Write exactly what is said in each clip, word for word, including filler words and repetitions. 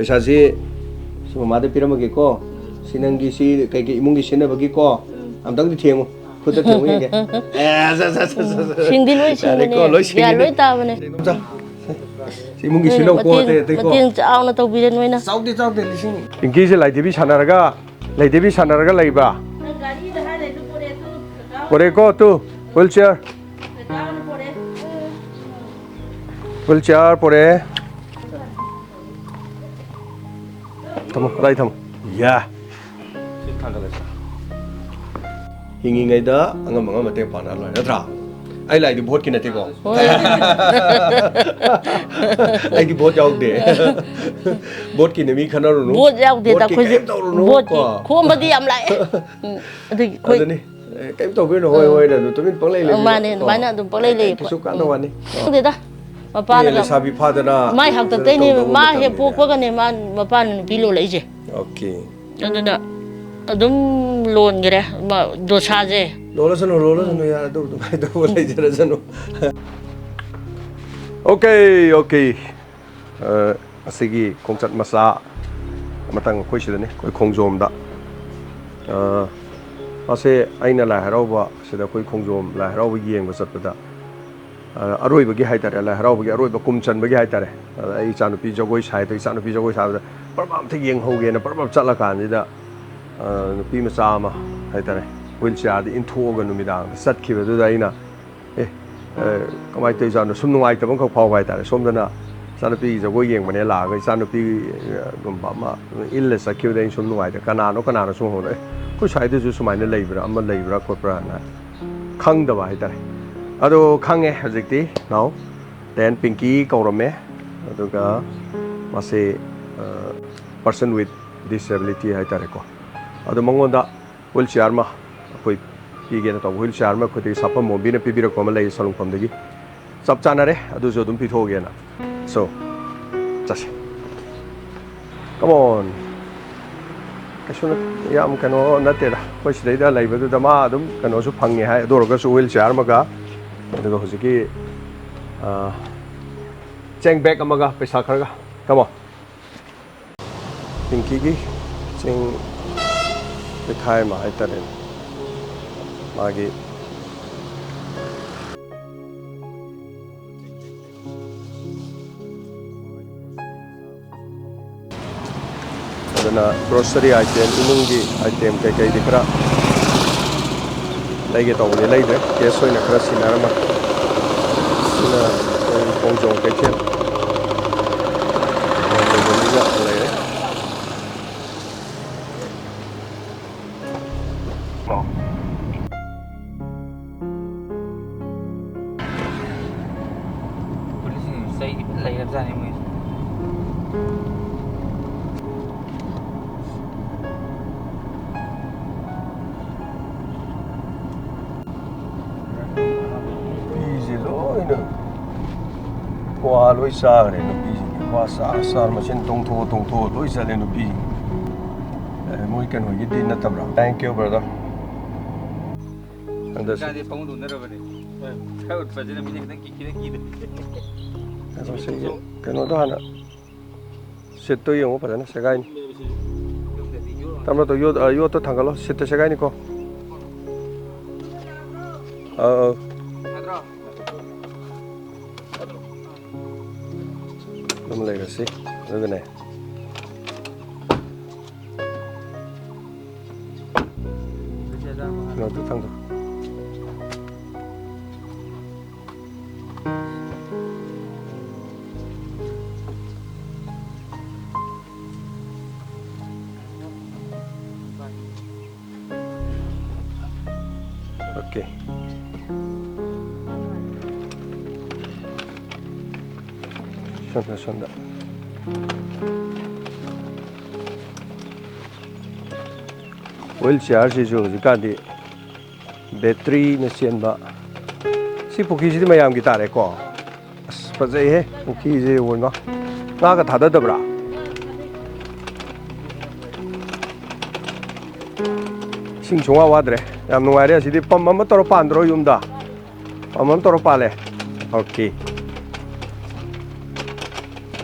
ꯄꯩꯁꯥꯁꯤ ꯁꯤ ꯃꯃꯥꯗ ꯄꯤꯔꯝꯃꯒꯦꯀꯣ꯫ ꯁꯤ ꯅꯪꯒꯤ, ꯁꯤ ꯀꯩꯀꯩ ꯏꯃꯨꯡꯒꯤ ꯁꯤꯖꯤꯟꯅꯕꯒꯤꯀꯣ꯫ ꯑꯝꯇꯪꯗꯤ ꯊꯦꯡꯉꯨ꯫ ꯈꯨꯠꯇ ꯊꯦꯡꯉꯨ ꯌꯦꯡꯒꯦ꯫ ꯑꯦ, ꯁ, ꯁ, ꯁ, ꯁ, ꯁ꯫ ꯁꯤꯡꯗꯤ ꯂꯣꯏ ꯌꯥꯔꯦꯀꯣ, ꯁꯤꯡꯕꯅꯦ꯫ ꯂꯣꯏ ꯒ꯭ꯌꯥꯟ ꯁꯤꯡꯉꯤꯅꯦ꯫ ꯂꯣꯏ ꯇꯥꯕꯅꯦ꯫ ꯁꯤ ꯏꯃꯨꯡꯒꯤ ꯅꯣꯏꯅ ꯁꯤꯖꯤꯟꯅꯕꯀꯣ, ꯃꯇꯦꯡ, ꯑꯇꯩ, ꯑꯇꯩꯀꯣ꯫ ꯃꯇꯦꯡ ꯆꯥꯎꯅ ꯇꯧꯕꯤꯔꯦ ꯅꯣꯏꯅ꯫ ꯆꯥꯎꯗꯦ, ꯆꯥꯎꯗꯦ, ꯂꯤꯁꯤꯡ꯫ ꯄꯤꯡꯀꯤꯁꯦ ꯂꯥꯏꯙꯤꯕꯤ ꯁꯥꯟꯅꯔꯒ, ꯂꯥꯏꯙꯤꯕꯤ ꯁꯥꯟꯅꯔꯒ ꯂꯩꯕ꯫ ꯅꯪ ꯒꯥꯔꯤꯗ ꯍꯥꯏ ꯂꯩꯗꯨ ꯄꯣꯔꯛꯑꯦ, ꯑꯗꯨ ꯄꯣꯔꯛꯑꯦꯀꯣ, ꯇꯨ, wheelchair꯫ ꯄꯣꯔꯛꯑꯦ꯫ Wheelchair ꯄꯣꯔꯛꯑꯦ꯫ ꯊꯝꯃꯣ, ꯑꯗꯥꯏ ꯊꯝꯃꯣ꯫ ꯌꯥ꯫ ꯁꯤ ꯊꯥꯡꯒꯠꯂꯁꯤ꯫ ꯍꯤꯡꯉꯤꯉꯩꯗ ꯑꯉꯝ ꯑꯉꯝ ꯃꯇꯦꯡ ꯄꯥꯡꯅꯔ ꯂꯣꯏꯔꯦ, ꯅꯠꯇ꯭ꯔꯥ? ꯑꯩ ꯂꯥꯛꯏꯗꯤ ꯚꯣꯠꯀꯤ ꯅꯠꯇꯦꯀꯣ꯫ ꯍꯣꯏ꯫ ꯑꯩꯗꯤ ꯚꯣꯠ ꯌꯥꯎꯗꯦ꯫ ꯚꯣꯠꯀꯤꯅꯦ, ꯃꯤ ꯈꯟꯅꯔꯨꯅꯨ꯫ ꯚꯣꯠ ꯌꯥꯎꯗꯦꯗ ꯚꯣꯠꯀꯤ ꯑꯩꯈꯣꯏꯁꯦ꯫ ꯀꯔꯤꯝ ꯇꯧꯔꯨꯅꯨ, ꯚꯣꯠꯀꯤ ꯀꯣ꯫ ꯈꯣꯝꯕꯗꯤ ꯌꯥꯝ ꯂꯥꯛꯑꯦ꯫ ꯎꯝ, ꯑꯗꯨꯒꯤ ꯑꯩꯈꯣꯏ ꯑꯗꯨꯅꯤ꯫ ꯑꯦ, ꯀꯩꯝ ꯇꯧꯕꯤꯔꯨꯅꯨ, ꯍꯣꯏ, ꯑ, ꯍꯣꯏꯅ ꯑꯗꯨꯝ ꯇꯨꯃꯤꯟ ꯄꯪꯂꯩ ꯑ, ꯂꯩꯕꯤꯔꯣ, ꯃꯥꯅꯦ, ꯀꯣ꯫ ꯑꯗꯨꯃꯥꯏꯅ ꯑꯗꯨꯝ ꯄꯪꯂꯩ ꯑꯦ, ꯂꯩꯌꯦ ꯀꯩꯁꯨ ꯑꯩꯈꯣꯏ꯫ ꯀꯥꯟꯅꯕ ꯎꯝ꯫ ꯋꯥꯅꯤ, ꯀꯣ꯫ ꯈꯪꯗꯦꯗ, ꯃꯄꯥꯅꯒ ꯑꯦ, ꯂꯩꯁꯥꯕꯤ ꯐꯥꯗꯅ ꯃꯥꯏ ꯍꯥꯛꯇꯛꯇꯩꯅꯦ, ꯇꯧꯗꯧꯕ ꯃꯥ ꯍꯦꯛ ꯃꯇꯝꯅꯤꯅꯦ꯫ ꯄꯣꯛꯄꯒꯅꯦ ꯃꯥ, ꯃꯄꯥꯅ ꯅꯨꯄꯤ ꯂꯣꯜꯂꯛꯏꯁꯦ꯫ ꯑꯣꯀꯦ꯫ ꯑꯗꯨꯅ ꯑꯗꯨꯝ ꯂꯣꯟꯒꯔꯦ, ꯃꯥ, ꯗꯣꯁꯥꯁꯦ꯫ ꯂꯣꯜꯂꯁꯅꯨ, ꯂꯣꯜꯂꯁꯅꯨ, ꯎꯝ꯫ ꯌꯥꯔꯦ, ꯑꯗꯨ ꯑꯗꯨꯝ ꯀꯩꯗꯧꯕ ꯂꯩꯖꯔꯁꯅꯨ꯫ Okay, okay. ꯑ, ꯑꯁꯤꯒꯤ ꯈꯣꯡꯆꯠ ꯃꯆꯥ ꯑꯃꯇꯪ ꯑꯩꯈꯣꯏ ꯁꯤꯗꯅꯤ, ꯑꯩꯈꯣꯏ ꯈꯣꯡꯖꯣꯝꯗ꯫ ꯑ, ꯃꯁꯦ ꯑꯩꯅ ꯂꯥꯏ ꯍꯔꯥꯎꯕ ꯁꯤꯗ, ꯑꯩꯈꯣꯏ ꯈꯣꯡꯖꯣꯝ ꯂꯥꯏ ꯍꯔꯥꯎꯕ ꯌꯦꯡꯕ ꯆꯠꯄꯗ, ꯑ, ꯑꯔꯣꯏꯕꯒꯤ ꯍꯥꯏꯇꯥꯔꯦ, ꯂꯥꯏ ꯍꯔꯥꯎꯕꯒꯤ ꯑꯔꯣꯏꯕ ꯀꯨꯝ ꯆꯟꯕꯒꯤ ꯍꯥꯏꯇꯥꯔꯦ, ꯑꯗ ꯑꯩ ꯏꯆꯥꯅꯨꯄꯤ ꯖꯒꯣꯏ ꯁꯥꯏ, ꯑꯗ ꯏꯆꯥꯅꯨꯄꯤ ꯖꯒꯣꯏ ꯁꯥꯕꯗ ꯄꯔꯞ ꯑꯝꯇ ꯌꯦꯡꯍꯧꯒꯦꯅ ꯄꯔꯞ ꯄꯔꯞ ꯆꯠꯂꯀꯥꯟꯁꯤꯗ, ꯑ, ꯅꯨꯄꯤ ꯃꯆꯥ ꯑꯃ ꯍꯥꯏꯇꯥꯔꯦ, wheelchairꯗ ꯏꯟꯊꯣꯛꯑꯒ ꯅꯨꯃꯤꯗꯥꯡꯗ ꯆꯠꯈꯤꯕꯗꯨꯗ ꯑꯩꯅ ꯑꯦ, ꯑ, ꯀꯃꯥꯏꯅ ꯇꯧꯔꯤꯖꯥꯠꯅꯣ? ꯁꯨꯝ ꯅꯨꯡꯉꯥꯏꯇꯕ ꯑꯃꯈꯛ ꯐꯥꯎꯕ ꯍꯥꯏꯇꯥꯔꯦ꯫ ꯁꯣꯝꯗꯅ ꯏꯆꯥꯅꯨꯄꯤꯒꯤ ꯖꯒꯣꯏ ꯌꯦꯡꯕꯅꯦ ꯂꯥꯛꯑꯒ ꯏꯆꯥꯅꯨꯄꯤꯒꯨꯝꯕ ꯑꯃ ꯏꯜꯂ ꯆꯠꯈꯤꯕꯗ ꯑꯩꯅ ꯁꯨꯝ ꯅꯨꯡꯉꯥꯏꯇꯦ꯫ ꯀꯅꯥꯅꯣ, ꯀꯅꯥꯅꯣ ꯁꯨꯝ ꯍꯪꯕꯗ, "ꯑꯦ, ꯑꯩꯈꯣꯏ ꯁ꯭ꯋꯥꯏꯗꯁꯨ ꯁꯨꯃꯥꯏꯅ ꯂꯩꯕ꯭ꯔꯥ, ꯑꯃ ꯂꯩꯕ꯭ꯔꯥ ꯈꯣꯠꯄ꯭ꯔꯥꯅ?" ꯈꯪꯗꯕ ꯍꯥꯏꯇꯥꯔꯦ꯫ ꯑꯗꯣ ꯈꯪꯉꯦ ꯍꯧꯖꯤꯛꯇꯤ꯫ Now, then ꯄꯤꯡꯀꯤ ꯀꯧꯔꯝꯃꯦ꯫ ꯑꯗꯨꯒ ꯃꯥꯁꯦ, ꯑ, person with disability ꯍꯥꯏꯇꯥꯔꯦꯀꯣ꯫ ꯑꯗꯣ ꯃꯉꯣꯟꯗ wheelchair ꯑꯃ ꯑꯩꯈꯣꯏ ꯄꯤꯒꯦꯅ ꯇꯧꯕ꯫ Wheelchair ꯑꯃ ꯑꯩꯈꯣꯏꯗꯒꯤ ꯁꯥꯐꯝ ꯃꯣꯝꯕꯤꯅ ꯄꯤꯕꯤꯔꯛꯄ ꯑꯃ ꯂꯩ ꯁꯂꯨꯡꯐꯝꯗꯒꯤ꯫ ꯆꯞ ꯆꯥꯅꯔꯦ, ꯑꯗꯨꯁꯨ ꯑꯗꯨꯝ ꯄꯤꯊꯣꯛꯑꯒꯦꯅ꯫ So, ꯆꯠꯁꯦ꯫ Come on꯫ ꯀꯩꯁꯨ ꯅꯠ-, ꯌꯥꯝ ꯀꯩꯅꯣ ꯅꯠꯇꯦꯗ꯫ ꯑꯩꯈꯣꯏ ꯁꯤꯗꯩꯗ ꯂꯩꯕꯗꯨꯗ ꯃꯥ ꯑꯗꯨꯝ ꯀꯩꯅꯣꯁꯨ ꯐꯪꯉꯦ ꯍꯥꯏ꯫ ꯑꯗꯨ ꯑꯣꯏꯔꯒꯁꯨ wheelchair ꯑꯃꯒ, ꯑꯗꯨꯒ ꯍꯧꯖꯤꯛꯀꯤ, ꯑ, ꯆꯦꯡ bag ꯑꯃꯒ ꯄꯩꯁꯥ ꯈꯔꯒ꯫ Come on꯫ ꯄꯤꯡꯀꯤꯒꯤ ꯆꯤꯡ ꯂꯩꯈꯥꯏ ꯑꯃ ꯍꯥꯏꯇꯥꯔꯦꯅꯦ꯫ ꯃꯥꯒꯤ ꯑꯗꯨꯅ grocery item, ꯏꯃꯨꯡꯒꯤ item ꯀꯩꯀꯩꯗꯤ ꯈꯔ ꯂꯩꯒꯦ ꯇꯧꯕꯅꯤ, ꯂꯩꯗ꯭ꯔꯦ꯫ Cash ꯑꯣꯏꯅ ꯈꯔ ꯁꯤꯟꯅꯔꯝꯃꯒꯦ꯫ ꯁꯤꯅ ꯑꯩꯈꯣꯏ ꯈꯣꯡꯖꯣꯝ ꯀꯩꯊꯦꯜ ꯂꯩꯔꯦ꯫ ꯄꯨꯂꯤꯁꯁꯤꯡ ꯆꯩꯗꯤ ꯐꯖꯅ ꯂꯩꯔꯕꯖꯥꯠꯅꯤ ꯃꯣꯏꯁꯦ꯫ ꯅꯨꯄꯤꯁꯦ ꯂꯣꯏꯅ ꯀ꯭ꯋꯥ ꯂꯣꯏ ꯆꯥꯈ꯭ꯔꯦ꯫ ꯅꯨꯄꯤꯁꯤꯡꯁꯦ ꯀ꯭ꯋꯥ ꯆꯥꯔ ꯆꯥꯔ ꯃꯁꯦꯟ ꯇꯣꯡꯊꯣꯛꯑ ꯇꯣꯡꯊꯣꯛꯑ ꯂꯣꯏ ꯆꯠꯂꯦ ꯅꯨꯄꯤꯁꯤꯡ꯫ ꯑꯦ, ꯃꯣꯏ ꯀꯩꯅꯣꯒꯤꯗꯤ ꯅꯠꯇꯕ꯭ꯔꯥ? Thank you, brother꯫ ꯑꯗ ꯍꯧꯖꯤꯛꯀꯥꯟꯗꯤ ꯄꯪꯎꯗ ꯎꯅꯔꯕꯅꯦ꯫ ꯈꯔ ꯎꯠꯄꯁꯤꯅ ꯃꯤꯅ ꯈꯤꯇꯪ ꯀꯤ-, ꯈꯤꯇꯪ ꯀꯤꯗꯦ꯫ ꯀꯩꯅꯣꯁꯤ, ꯀꯩꯅꯣꯗꯣ ꯍꯥꯟꯅ seat ꯇꯣ ꯌꯦꯡꯉꯣ, ꯐꯖꯅ ꯁꯦꯒꯥꯏꯅꯤ꯫ ꯌꯨꯝꯗꯗꯤ ꯌꯣꯠ ꯇꯞꯅ ꯇꯧ, ꯌꯣꯠ-, ꯑ, ꯌꯣꯠꯇꯣ ꯊꯥꯡꯒꯠꯂꯣ, seat ꯇꯣ ꯁꯦꯒꯥꯏꯅꯤꯀꯣ꯫ ꯑꯧ, ꯑꯧ꯫ ꯌꯥꯗ꯭ꯔꯣ? ꯑꯗꯨꯝ ꯂꯩꯔꯁꯤ꯫ ꯑꯗꯨꯒꯅꯦ, ꯀꯩꯅꯣꯗꯨ ꯊꯥꯡꯗꯣꯛ꯫ Okay. ꯁꯣꯝꯗ, ꯁꯣꯝꯗ꯫ Wheel chair ꯁꯤꯁꯨ ꯍꯧꯖꯤꯛꯀꯥꯟꯗꯤ battery ꯅ ꯆꯦꯟꯕ꯫ ꯁꯤ ꯄꯨꯈ꯭ꯔꯤꯁꯤꯗꯤ ꯃꯌꯥꯝꯒꯤ ꯇꯥꯔꯦꯀꯣ꯫ ꯑꯁ, ꯐꯖꯩꯍꯦ ꯄꯨꯈ꯭ꯔꯤꯁꯦ ꯌꯦꯡꯉꯣ ꯏꯃꯥ꯫ ꯉꯥꯒ ꯊꯥꯗꯗꯕ꯭ꯔꯥ? ꯏꯁꯤꯡ ꯁꯨꯡꯋꯥ ꯋꯥꯗ꯭ꯔꯦ꯫ ꯌꯥꯝ ꯅꯨꯡꯉꯥꯏꯔꯦ꯫ ꯑꯁꯤꯗꯤ pump ꯑꯃ ꯇꯧꯔ ꯄꯥꯟꯗ꯭ꯔꯣ ꯌꯨꯝꯗ? Pump ꯑꯃ ꯇꯧꯔ ꯄꯥꯜꯂꯦ꯫ Okay꯫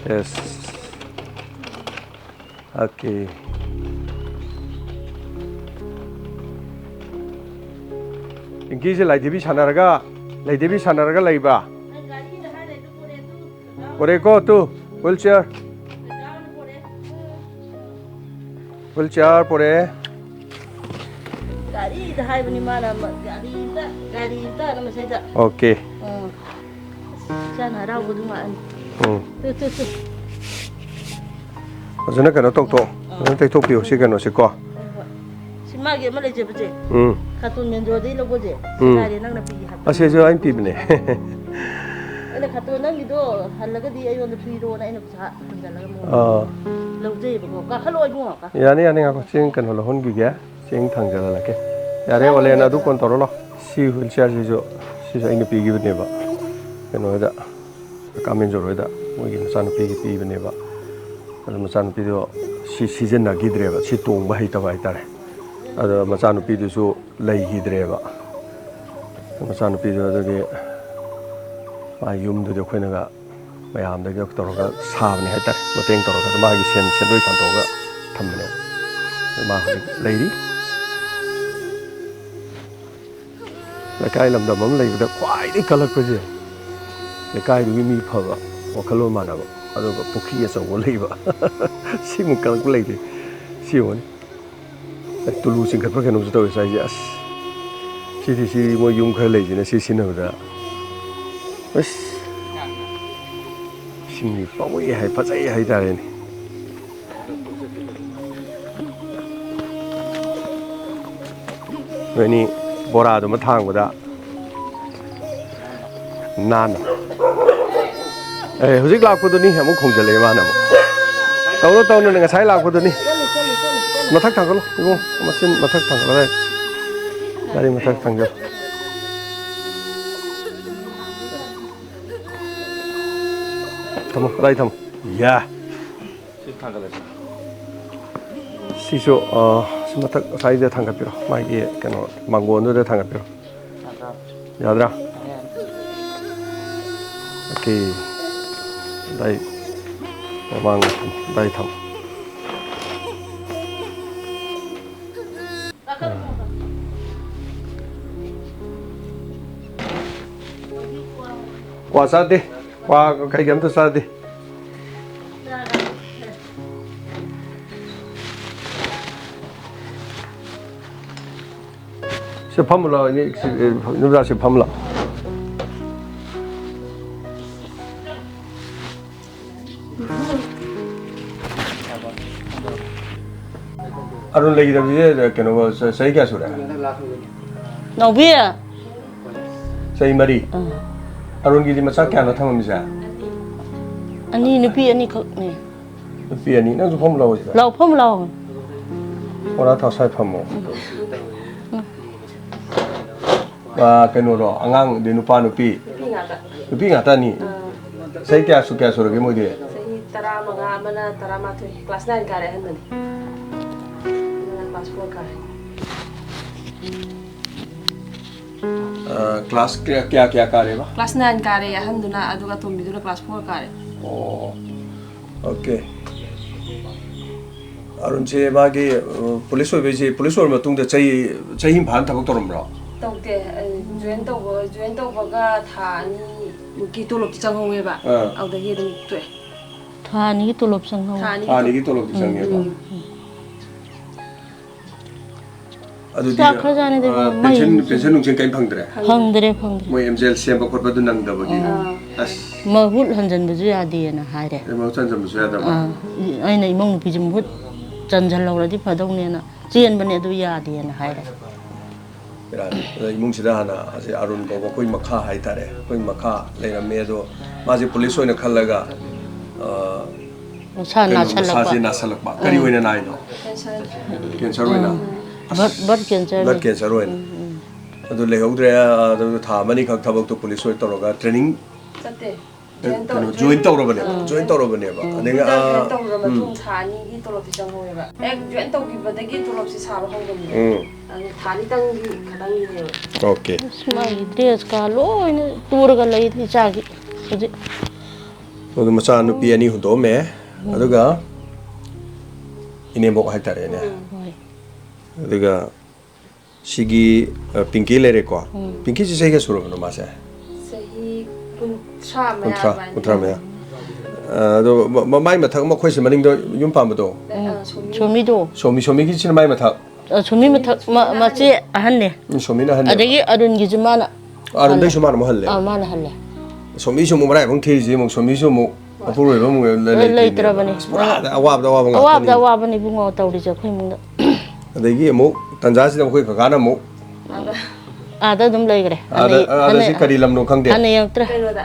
Yes꯫ ꯑꯣꯀꯦ꯫ ꯄꯤꯡꯀꯤꯁꯦ ꯂꯥꯏꯙꯤꯕꯤ ꯁꯥꯟꯅꯔꯒ, ꯂꯥꯏꯙꯤꯕꯤ ꯁꯥꯟꯅꯔꯒ ꯂꯩꯕ꯫ ꯄꯨꯔꯛꯑꯦꯀꯣ, ꯇꯨ, wheelchair꯫ Wheelchair ꯄꯨꯔꯛꯑꯦ꯫ ꯒꯥꯔꯤꯗ ꯍꯥꯏꯕꯅꯤ ꯃꯥꯅ ꯑꯃ, ꯒꯥꯔꯤ ꯑꯝꯇ, ꯒꯥꯔꯤ ꯑꯝꯇ ꯑꯅ ꯃꯁꯤꯗ꯫ ꯑꯣꯀꯦ꯫ ꯎꯝ꯫ ꯏꯆꯥꯅ ꯍꯔꯥꯎꯕꯗꯨ ꯉꯥꯛꯑꯅꯤ꯫ ꯎꯝ꯫ ꯇꯨ, ꯇꯨ, ꯇꯨ꯫ ꯐꯖꯅ ꯀꯩꯅꯣ ꯇꯧꯊꯣꯛꯑꯣ꯫ ꯎꯝ꯫ ꯐꯖꯅ ꯇꯩꯊꯣꯛꯄꯤꯌꯣ ꯁꯤ ꯀꯩꯅꯣꯁꯦꯀꯣ꯫ ꯍꯣꯏ, ꯍꯣꯏ꯫ ꯁꯤ ꯃꯥꯒꯤ ꯑꯃ ꯂꯩꯖꯕꯁꯦ꯫ ꯎꯝ꯫ ꯈꯥꯇꯣꯟ ꯃꯦꯟꯖꯣꯗꯩ ꯂꯧꯕꯁꯦ꯫ ꯎꯝ꯫ ꯀꯥꯏꯗꯩ ꯅꯪꯅ ꯄꯤꯒꯦ ꯍꯥꯏꯕ? ꯑꯁꯤꯁꯨ ꯑꯩꯅ ꯄꯤꯕꯅꯦ꯫ ꯑꯩꯅ ꯈꯥꯇꯣꯟ ꯅꯪꯒꯤꯗꯣ ꯍꯜꯂꯒꯗꯤ ꯑꯩꯉꯣꯟꯗ ꯄꯤꯔꯣꯅ ꯑꯩꯅ ꯄꯩꯁꯥ ꯍꯟꯖꯜꯂꯒ ꯃꯉꯣꯟꯗ ꯑꯥ꯫ ꯂꯧꯖꯩꯌꯦꯕꯀꯣ꯫ ꯀꯥꯈꯠꯂꯣ ꯏꯕꯨꯡꯉꯣ, ꯀꯥꯈꯠꯂꯣ꯫ ꯌꯥꯅꯤ, ꯌꯥꯅꯤ, ꯉꯥꯏꯈꯣ꯫ ꯆꯦꯡ ꯀꯩꯅꯣ ꯂꯧꯍꯟꯈꯤꯒꯦ꯫ ꯆꯦꯡ ꯊꯥꯡꯖꯜꯍꯜꯂꯛꯀꯦ꯫ ꯌꯥꯔꯦ, ꯏꯆꯥ ꯑꯣꯂꯦꯟ, ꯑꯗꯨ ꯂꯩꯔꯦ꯫ ꯀꯣꯟ ꯇꯧꯔꯣ ꯂꯥꯎ꯫ ꯁꯤ wheelchair ꯁꯤꯁꯨ, ꯁꯤꯁꯨ ꯑꯩꯅ ꯄꯤꯈꯤꯕꯅꯦꯕ꯫ ꯀꯩꯅꯣ ꯍꯣꯏꯗ, ꯀꯥꯃꯦꯟꯖꯣꯔ ꯍꯣꯏꯗ ꯃꯣꯏꯒꯤ ꯃꯆꯥꯅꯨꯄꯤꯒꯤ ꯄꯤꯕꯅꯦꯕ꯫ ꯑꯗꯨ ꯃꯆꯥꯅꯨꯄꯤꯗꯣ ꯁꯤ ꯁꯤꯖꯤꯟꯅꯈꯤꯗ꯭ꯔꯦꯕ, ꯁꯤ ꯇꯣꯡꯕ ꯍꯩꯇꯕ ꯍꯥꯏꯇꯥꯔꯦ꯫ ꯑꯗꯣ ꯃꯆꯥꯅꯨꯄꯤꯗꯨꯁꯨ ꯂꯩꯈꯤꯗ꯭ꯔꯦꯕ꯫ ꯃꯆꯥꯅꯨꯄꯤꯗꯣ ꯑꯗꯨꯗꯤ ꯃꯥ ꯌꯨꯝꯗꯨꯗꯤ ꯑꯩꯈꯣꯏꯅꯒ ꯃꯌꯥꯝꯗꯒꯤ ꯇꯧꯔꯒ ꯁꯥꯕꯅꯦ ꯍꯥꯏꯇꯥꯔꯦ, ꯃꯇꯦꯡ ꯇꯧꯔꯒ꯫ ꯑꯗꯨ ꯃꯥꯒꯤ ꯁꯦꯟ, ꯁꯦꯟꯗꯣꯏ ꯁꯥꯟꯗꯣꯛꯑꯒ ꯊꯝꯕꯅꯦꯕ꯫ ꯑꯗꯨ ꯃꯥ ꯍꯧꯖꯤꯛ ꯂꯩꯔꯤ꯫ ꯂꯩꯀꯥꯏ ꯂꯝꯗꯝ ꯑꯃ ꯂꯩꯕꯗ ꯈ꯭ꯋꯥꯏꯗꯒꯤ ꯀꯜꯂꯛꯄꯁꯦ ꯂꯩꯀꯥꯏꯗꯨꯒꯤ ꯃꯤ ꯐꯕ, ꯋꯥꯈꯜꯂꯣꯟ ꯃꯥꯟꯅꯕ, ꯑꯗꯨꯒ ꯄꯨꯈ꯭ꯔꯤ ꯑꯆꯧꯕ ꯂꯩꯕ꯫ ꯁꯤꯃꯨꯛ ꯀꯜꯂꯛꯄ ꯂꯩꯇꯦ꯫ ꯁꯤ ꯌꯦꯡꯉꯨꯅꯦ꯫ ꯑꯦ, ꯇꯨꯂꯨ ꯆꯤꯡꯈꯠꯄ꯭ꯔꯥ ꯀꯩꯅꯣꯝꯁꯨ ꯇꯧꯋꯦ ꯉꯁꯥꯏꯁꯦ꯫ ꯑꯁ, ꯁꯤꯗꯤ ꯁꯤ ꯃꯣꯏ ꯌꯨꯝ ꯈꯔ ꯂꯩꯁꯤꯅ ꯁꯤ ꯁꯤꯖꯤꯟꯅꯕꯗ꯫ ꯑꯁ, ꯏꯁꯤꯡꯗꯤ ꯄꯥꯎꯋꯦ ꯍꯥꯏ, ꯐꯖꯩ ꯍꯥꯏꯇꯥꯔꯦꯅꯦ꯫ ꯅꯣꯏꯅꯤ ꯕꯣꯔꯥꯗꯨꯃ ꯊꯥꯡꯕꯗ ꯅꯥꯟꯅ꯫ ꯑꯦ, ꯍꯧꯖꯤꯛ ꯂꯥꯛꯄꯗꯨꯅꯤ ꯑꯃꯨꯛ ꯈꯣꯡꯖꯜꯂꯛꯑꯦ ꯃꯥꯅ ꯑꯃꯨꯛ꯫ ꯇꯧꯅꯨ, ꯇꯧꯅꯨ, ꯉꯁꯥꯏ ꯂꯥꯛꯄꯗꯨꯅꯤ꯫ ꯃꯊꯛ ꯊꯥꯡꯒꯠꯂꯣ, ꯏꯕꯨꯡ, ꯃꯆꯤꯟ ꯃꯊꯛ ꯊꯥꯡꯒꯠꯂꯣ꯫ ꯒꯥꯔꯤ ꯃꯊꯛ ꯊꯥꯡꯒꯠꯂꯣ꯫ ꯊꯝꯃꯣ, ꯑꯗꯥꯏ ꯊꯝꯃꯣ꯫ ꯌꯥ꯫ ꯁꯤ ꯊꯥꯡꯒꯠꯂꯁꯤ꯫ ꯁꯤꯁꯨ, ꯑ, ꯁꯤ ꯃꯊꯛ ꯑꯁꯥꯏꯗ ꯊꯥꯡꯒꯠꯄꯤꯔꯣ꯫ ꯃꯥꯒꯤ ꯀꯩꯅꯣ, ꯃꯥꯡꯒꯣꯟꯗꯨꯗ ꯊꯥꯡꯒꯠꯄꯤꯔꯣ꯫ ꯌꯥꯗ꯭ꯔꯥ? ꯌꯥꯗ꯭ꯔꯥ? ꯌꯥꯔꯦ, ꯌꯥꯔꯦ꯫ ꯑꯣꯀꯦ꯫ ꯑꯗꯥꯏ ꯃꯃꯥꯡꯗ ꯊꯝꯃꯣ, ꯑꯗꯥꯏ ꯊꯝꯃꯣ꯫ ꯀ꯭ꯋꯥ ꯆꯥꯗꯦ꯫ ꯀ꯭ꯋꯥ ꯀꯩꯒ ꯑꯝꯇ ꯆꯥꯗꯦ꯫ ꯁꯤ ꯐꯝꯃꯨ ꯂꯥꯎ, ꯏꯅꯦ, ꯁꯤ, ꯏꯅꯦꯝꯆꯥ, ꯁꯤ ꯐꯝꯃꯨ ꯂꯥꯎ꯫ ꯑꯔꯨꯟ ꯂꯩꯈꯤꯗꯕꯁꯦ ꯀꯩꯅꯣ, ꯆ-, ꯆꯍꯤ ꯀꯌꯥ ꯁꯨꯔꯦ? ꯅꯥꯎꯕꯤ꯫ ꯆꯍꯤ ꯃꯔꯤ? ꯑꯥ꯫ ꯑꯔꯨꯟꯒꯤꯗꯤ ꯃꯆꯥ ꯀꯌꯥꯅꯣ ꯊꯝꯃꯝꯃꯤꯁꯦ? ꯑꯅꯤ, ꯅꯨꯄꯤ ꯑꯅꯤꯈꯛꯅꯦ꯫ ꯅꯨꯄꯤ ꯑꯅꯤ꯫ ꯅꯪꯁꯨ ꯐꯝꯃꯨ ꯂꯥꯎ ꯁꯤꯗ꯫ ꯂꯥꯎ, ꯐꯝꯃꯨ ꯂꯥꯎ꯫ ꯃꯣꯔꯥ ꯊꯥꯎ ꯁ꯭ꯋꯥꯏ ꯐꯝꯃꯣ꯫ ꯑꯥ, ꯀꯩꯅꯣꯔꯣ, ꯑꯉꯥꯡꯗꯤ ꯅꯨꯄꯥ ꯅꯨꯄꯤ? ꯅꯨꯄꯤ ꯉꯥꯛꯇ꯫ ꯅꯨꯄꯤ ꯉꯥꯛꯇꯅꯤ? ꯑꯥ꯫ ꯆꯍꯤ ꯀꯌꯥ ꯁꯨ-, ꯀꯌꯥ ꯁꯨꯔꯒꯦ ꯃꯣꯏꯗꯤ? ꯆꯍꯤ ꯇꯔꯥꯃꯉꯥ, ꯑꯃꯅ ꯇꯔꯥꯃꯥꯊꯣꯏ, class nine ꯀꯥꯔꯦ ꯑꯍꯟꯗꯨꯅꯤ꯫ ꯑꯃꯅ class four ꯀꯥꯔꯦ꯫ ꯑꯥ, class ꯀꯌꯥ, ꯀꯌꯥ, ꯀꯌꯥ ꯀꯥꯔꯦꯕ? Class nine ꯀꯥꯔꯦ ꯑꯍꯟꯗꯨꯅ, ꯑꯗꯨꯒ ꯑꯇꯣꯝꯕꯤꯗꯨꯅ class four ꯀꯥꯔꯦ꯫ ꯑꯣ, okay꯫ ꯑꯔꯨꯟꯁꯦ ꯃꯥꯒꯤ, ꯑ, ꯄꯨꯂꯤꯁ ꯑꯣꯏꯕꯩꯁꯦ, ꯄꯨꯂꯤꯁ ꯑꯣꯏꯔ ꯃꯇꯨꯡꯗ ꯆꯍꯤ, ꯆꯍꯤ ꯑꯃ ꯐꯥꯅ ꯊꯕꯛ ꯇꯧꯔꯝꯕ꯭ꯔꯣ? ꯇꯧꯗꯦ꯫ ꯑ, join ꯇꯧꯕ, join ꯇꯧꯕꯒ ꯊꯥ ꯑꯅꯤꯃꯨꯛꯀꯤ ꯇꯣꯂꯣꯞꯇꯤ ꯆꯪꯍꯧꯋꯦꯕ꯫ ꯑꯥ꯫ ꯑꯗꯨꯗꯒꯤ ꯑꯗꯨꯝ ꯇꯣꯛꯑꯦ꯫ ꯊꯥ ꯑꯅꯤꯒꯤ ꯇꯣꯂꯣꯞ ꯆꯪꯍꯧꯋꯦ꯫ ꯊꯥ ꯑꯅꯤꯒꯤ ꯊꯥ ꯑꯅꯤꯒꯤ ꯇꯣꯂꯣꯞ꯫ ꯇꯣꯂꯣꯞꯇꯤ ꯎꯝ, ꯆꯪꯉꯦꯕ꯫ ꯎꯝ, ꯎꯝ꯫ ꯑꯗꯨꯗꯤ, ꯆꯥꯛꯈ꯭ꯔꯖꯥꯠꯅꯤꯗ ꯑ, ꯏꯕꯨꯡꯉꯣ, ꯃꯩ pension, pension ꯅꯨꯡꯁꯟ ꯀꯔꯤꯝ ꯐꯪꯗ꯭ꯔꯦ? ꯐꯪꯗ꯭ꯔꯦ, ꯐꯪꯗ꯭ꯔꯦ꯫ ꯃꯣꯏ MCL ꯁꯦꯝꯕ ꯈꯣꯠꯄꯗꯨ ꯅꯪꯗꯕꯒꯤ꯫ ꯑꯥ꯫ ꯑꯁ꯫ ꯃꯍꯨꯠ ꯍꯟꯖꯟꯕꯁꯨ ꯌꯥꯗꯦꯅ ꯍꯥꯏꯔꯦ꯫ ꯑꯦ, ꯃꯍꯨꯠ ꯍꯟꯖꯟꯕꯁꯨ ꯌꯥꯗꯕ? ꯑꯥ꯫ ꯑꯩꯅ ꯏꯃꯧ ꯅꯨꯄꯤꯁꯦ ꯃꯍꯨꯠ ꯆꯟꯁꯤꯜꯍꯧꯔꯗꯤ ꯐꯗꯧꯅꯦꯅ ꯆꯦꯟꯕꯅꯦ, ꯑꯗꯨ ꯌꯥꯗꯦꯅ ꯍꯥꯏꯔꯦ꯫ ꯕꯦꯔꯥꯅꯤ꯫ ꯑꯗ ꯏꯃꯨꯡꯁꯤꯗ ꯍꯥꯟꯅ ꯍꯧꯖꯤꯛ ꯑꯔꯨꯟ ꯀꯧꯕ ꯑꯩꯈꯣꯏ ꯃꯈꯥ ꯍꯥꯏꯇꯥꯔꯦ, ꯑꯩꯈꯣꯏ ꯃꯈꯥ ꯂꯩꯔꯝꯃꯦ꯫ ꯑꯗꯣ ꯃꯥꯁꯦ ꯄꯨꯂꯤꯁ ꯑꯣꯏꯅ ꯈꯜꯂꯒ, ꯑ, ꯃꯁꯥ ꯀꯩꯅꯣ, ꯅꯥꯁꯜꯂꯛꯄ꯫ ꯃꯁꯥꯁꯦ ꯅꯥꯁꯜꯂꯛꯄ꯫ ꯀꯔꯤ ꯑꯥ꯫ ꯑꯣꯏꯅ ꯅꯥꯏꯅꯣ? Cancer꯫ Cancer ꯑꯣꯏꯅ? ꯎꯝ꯫ Blood, blood cancer ꯅꯤ꯫ Blood cancer ꯑꯣꯏꯅ꯫ ꯎꯝ, ꯎꯝ꯫ ꯑꯗꯨ ꯂꯩꯍꯧꯗ꯭ꯔꯦ꯫ ꯑꯗꯨ ꯊꯥ ꯑꯃꯅꯤ ꯈꯛ ꯊꯕꯛꯇꯣ ꯄꯨꯂꯤꯁ ꯑꯣꯏ ꯇꯧꯔꯒ training ꯆꯠꯇꯦ꯫ ꯀꯩꯅꯣ, join ꯇꯧꯔꯕꯅꯦꯕ꯫ ꯑꯥ꯫ Join ꯇꯧꯔꯕꯅꯦꯕ꯫ ꯎꯝ꯫ ꯑꯗꯒꯤ, ꯑꯗꯨꯗ ꯑꯥ, join ꯇꯧꯔꯕ ꯎꯝ꯫ ꯃꯇꯨꯡ ꯊꯥ ꯑꯅꯤꯒꯤ ꯇꯣꯂꯣꯞꯇꯤ ꯆꯪꯍꯧꯋꯦꯕ꯫ ꯍꯦꯛ join ꯇꯧꯈꯤꯕꯗꯒꯤ ꯇꯣꯂꯣꯞꯁꯦ ꯁꯥꯕ ꯍꯧꯕꯅꯦꯕ꯫ ꯎꯝ꯫ ꯑꯗꯨ ꯊꯥ ꯑꯅꯤꯇꯪꯒꯤ ꯈꯇꯪꯒꯤꯅꯦꯕ꯫ Okay꯫ ꯑꯁ, ꯃꯥꯒꯤ dress ꯀ ꯂꯣꯏꯅ ꯇꯨꯔꯒ ꯂꯩ ꯏꯆꯥꯒꯤ ꯍꯧꯖꯤꯛ꯫ ꯑꯗꯨ ꯃꯆꯥ ꯅꯨꯄꯤ ꯑꯅꯤ ꯍꯨꯟꯗꯣꯛꯑꯝꯃꯦ꯫ ꯎꯝ꯫ ꯑꯗꯨꯒ ꯏꯅꯦꯝꯕꯣꯛ ꯍꯥꯏꯇꯥꯔꯦꯅꯦ꯫ ꯎꯝ꯫ ꯍꯣꯏ꯫ ꯑꯗꯨꯒ ꯁꯤꯒꯤ, ꯑ, ꯄꯤꯡꯀꯤ ꯂꯩꯔꯦꯀꯣ꯫ ꯎꯝ꯫ ꯄꯤꯡꯀꯤꯁꯤ ꯆꯍꯤ ꯀꯌꯥ ꯁꯨꯔꯕꯅꯣ ꯃꯥꯁꯦ? ꯆꯍꯤ ꯀꯨꯟ, ꯀꯨꯟꯊ꯭ꯔꯥ, ꯀꯨꯟꯊ꯭ꯔꯥ ꯃꯌꯥ꯫ ꯑ, ꯑꯗꯣ ꯃ-, ꯃ-, ꯃꯥꯏ ꯃꯊꯛ ꯃꯈꯣꯏꯁꯦ ꯃꯅꯤꯡꯗ ꯌꯨꯝ ꯄꯥꯟꯕꯗꯣ? ꯁꯣꯃꯤꯗꯣ꯫ ꯁꯣꯃꯤ, ꯁꯣꯃꯤꯒꯤꯁꯤꯅ ꯃꯥꯏ ꯃꯊꯛ? ꯑ, ꯁꯣꯃꯤ ꯃꯊꯛ, ꯃ-, ꯃꯆꯦ ꯑꯍꯟꯅꯦ꯫ ꯎꯝ, ꯁꯣꯃꯤꯅ ꯑꯍꯟꯅꯦꯕ꯫ ꯑꯗꯒꯤ ꯑꯔꯨꯟꯒꯤꯁꯨ ꯃꯥꯅ ꯑ, ꯑꯗꯨꯗꯩꯁꯨ ꯍꯜꯂꯦ꯫ ꯃꯥꯅ ꯑꯃꯨꯛ ꯍꯜꯂꯦ꯫ ꯑ, ꯃꯥꯅ ꯍꯜꯂꯦ꯫ ꯁꯣꯃꯤꯁꯨ ꯑꯃꯨꯛ ꯃꯔꯥꯏꯕꯛ ꯊꯤꯔꯤꯁꯦ ꯑꯃꯨꯛ, ꯁꯣꯃꯤꯁꯨ ꯑꯃꯨꯛ ꯃꯄꯨꯔꯣꯏꯕ ꯑꯃꯨꯛ ꯂꯩꯇ꯭ꯔꯤꯅꯦ꯫ ꯂꯩꯇ꯭ꯔꯕꯅꯤ꯫ ꯑꯁ, ꯄꯨꯔꯥ ꯑꯋꯥꯕꯗ ꯑꯋꯥꯕ ꯉꯥꯛꯇꯅꯤ꯫ ꯑꯋꯥꯕꯗ ꯑꯋꯥꯕꯅꯤ ꯏꯕꯨꯡꯉꯣ ꯇꯧꯔꯤꯁꯦ ꯑꯩꯈꯣꯏ ꯏꯃꯨꯡꯗ꯫ ꯑꯗꯒꯤ ꯑꯃꯨꯛ ꯇꯟꯖꯥꯁꯤꯗ ꯑꯩꯈꯣꯏ ꯀꯀꯥꯅ ꯑꯃꯨꯛ ꯑꯥꯗ ꯑꯗꯨꯝ ꯂꯩꯈ꯭ꯔꯦ꯫ ꯑꯥꯗ, ꯍꯟꯅ-, ꯑꯥꯗ ꯁꯤ ꯍꯟꯅ-, ꯀꯔꯤ ꯂꯝꯅꯣ ꯈꯪꯗꯦ꯫ ꯍꯟꯅ ꯌꯦꯡꯉꯛꯇ꯭ꯔꯦ꯫ ꯀꯩꯅꯣꯗ,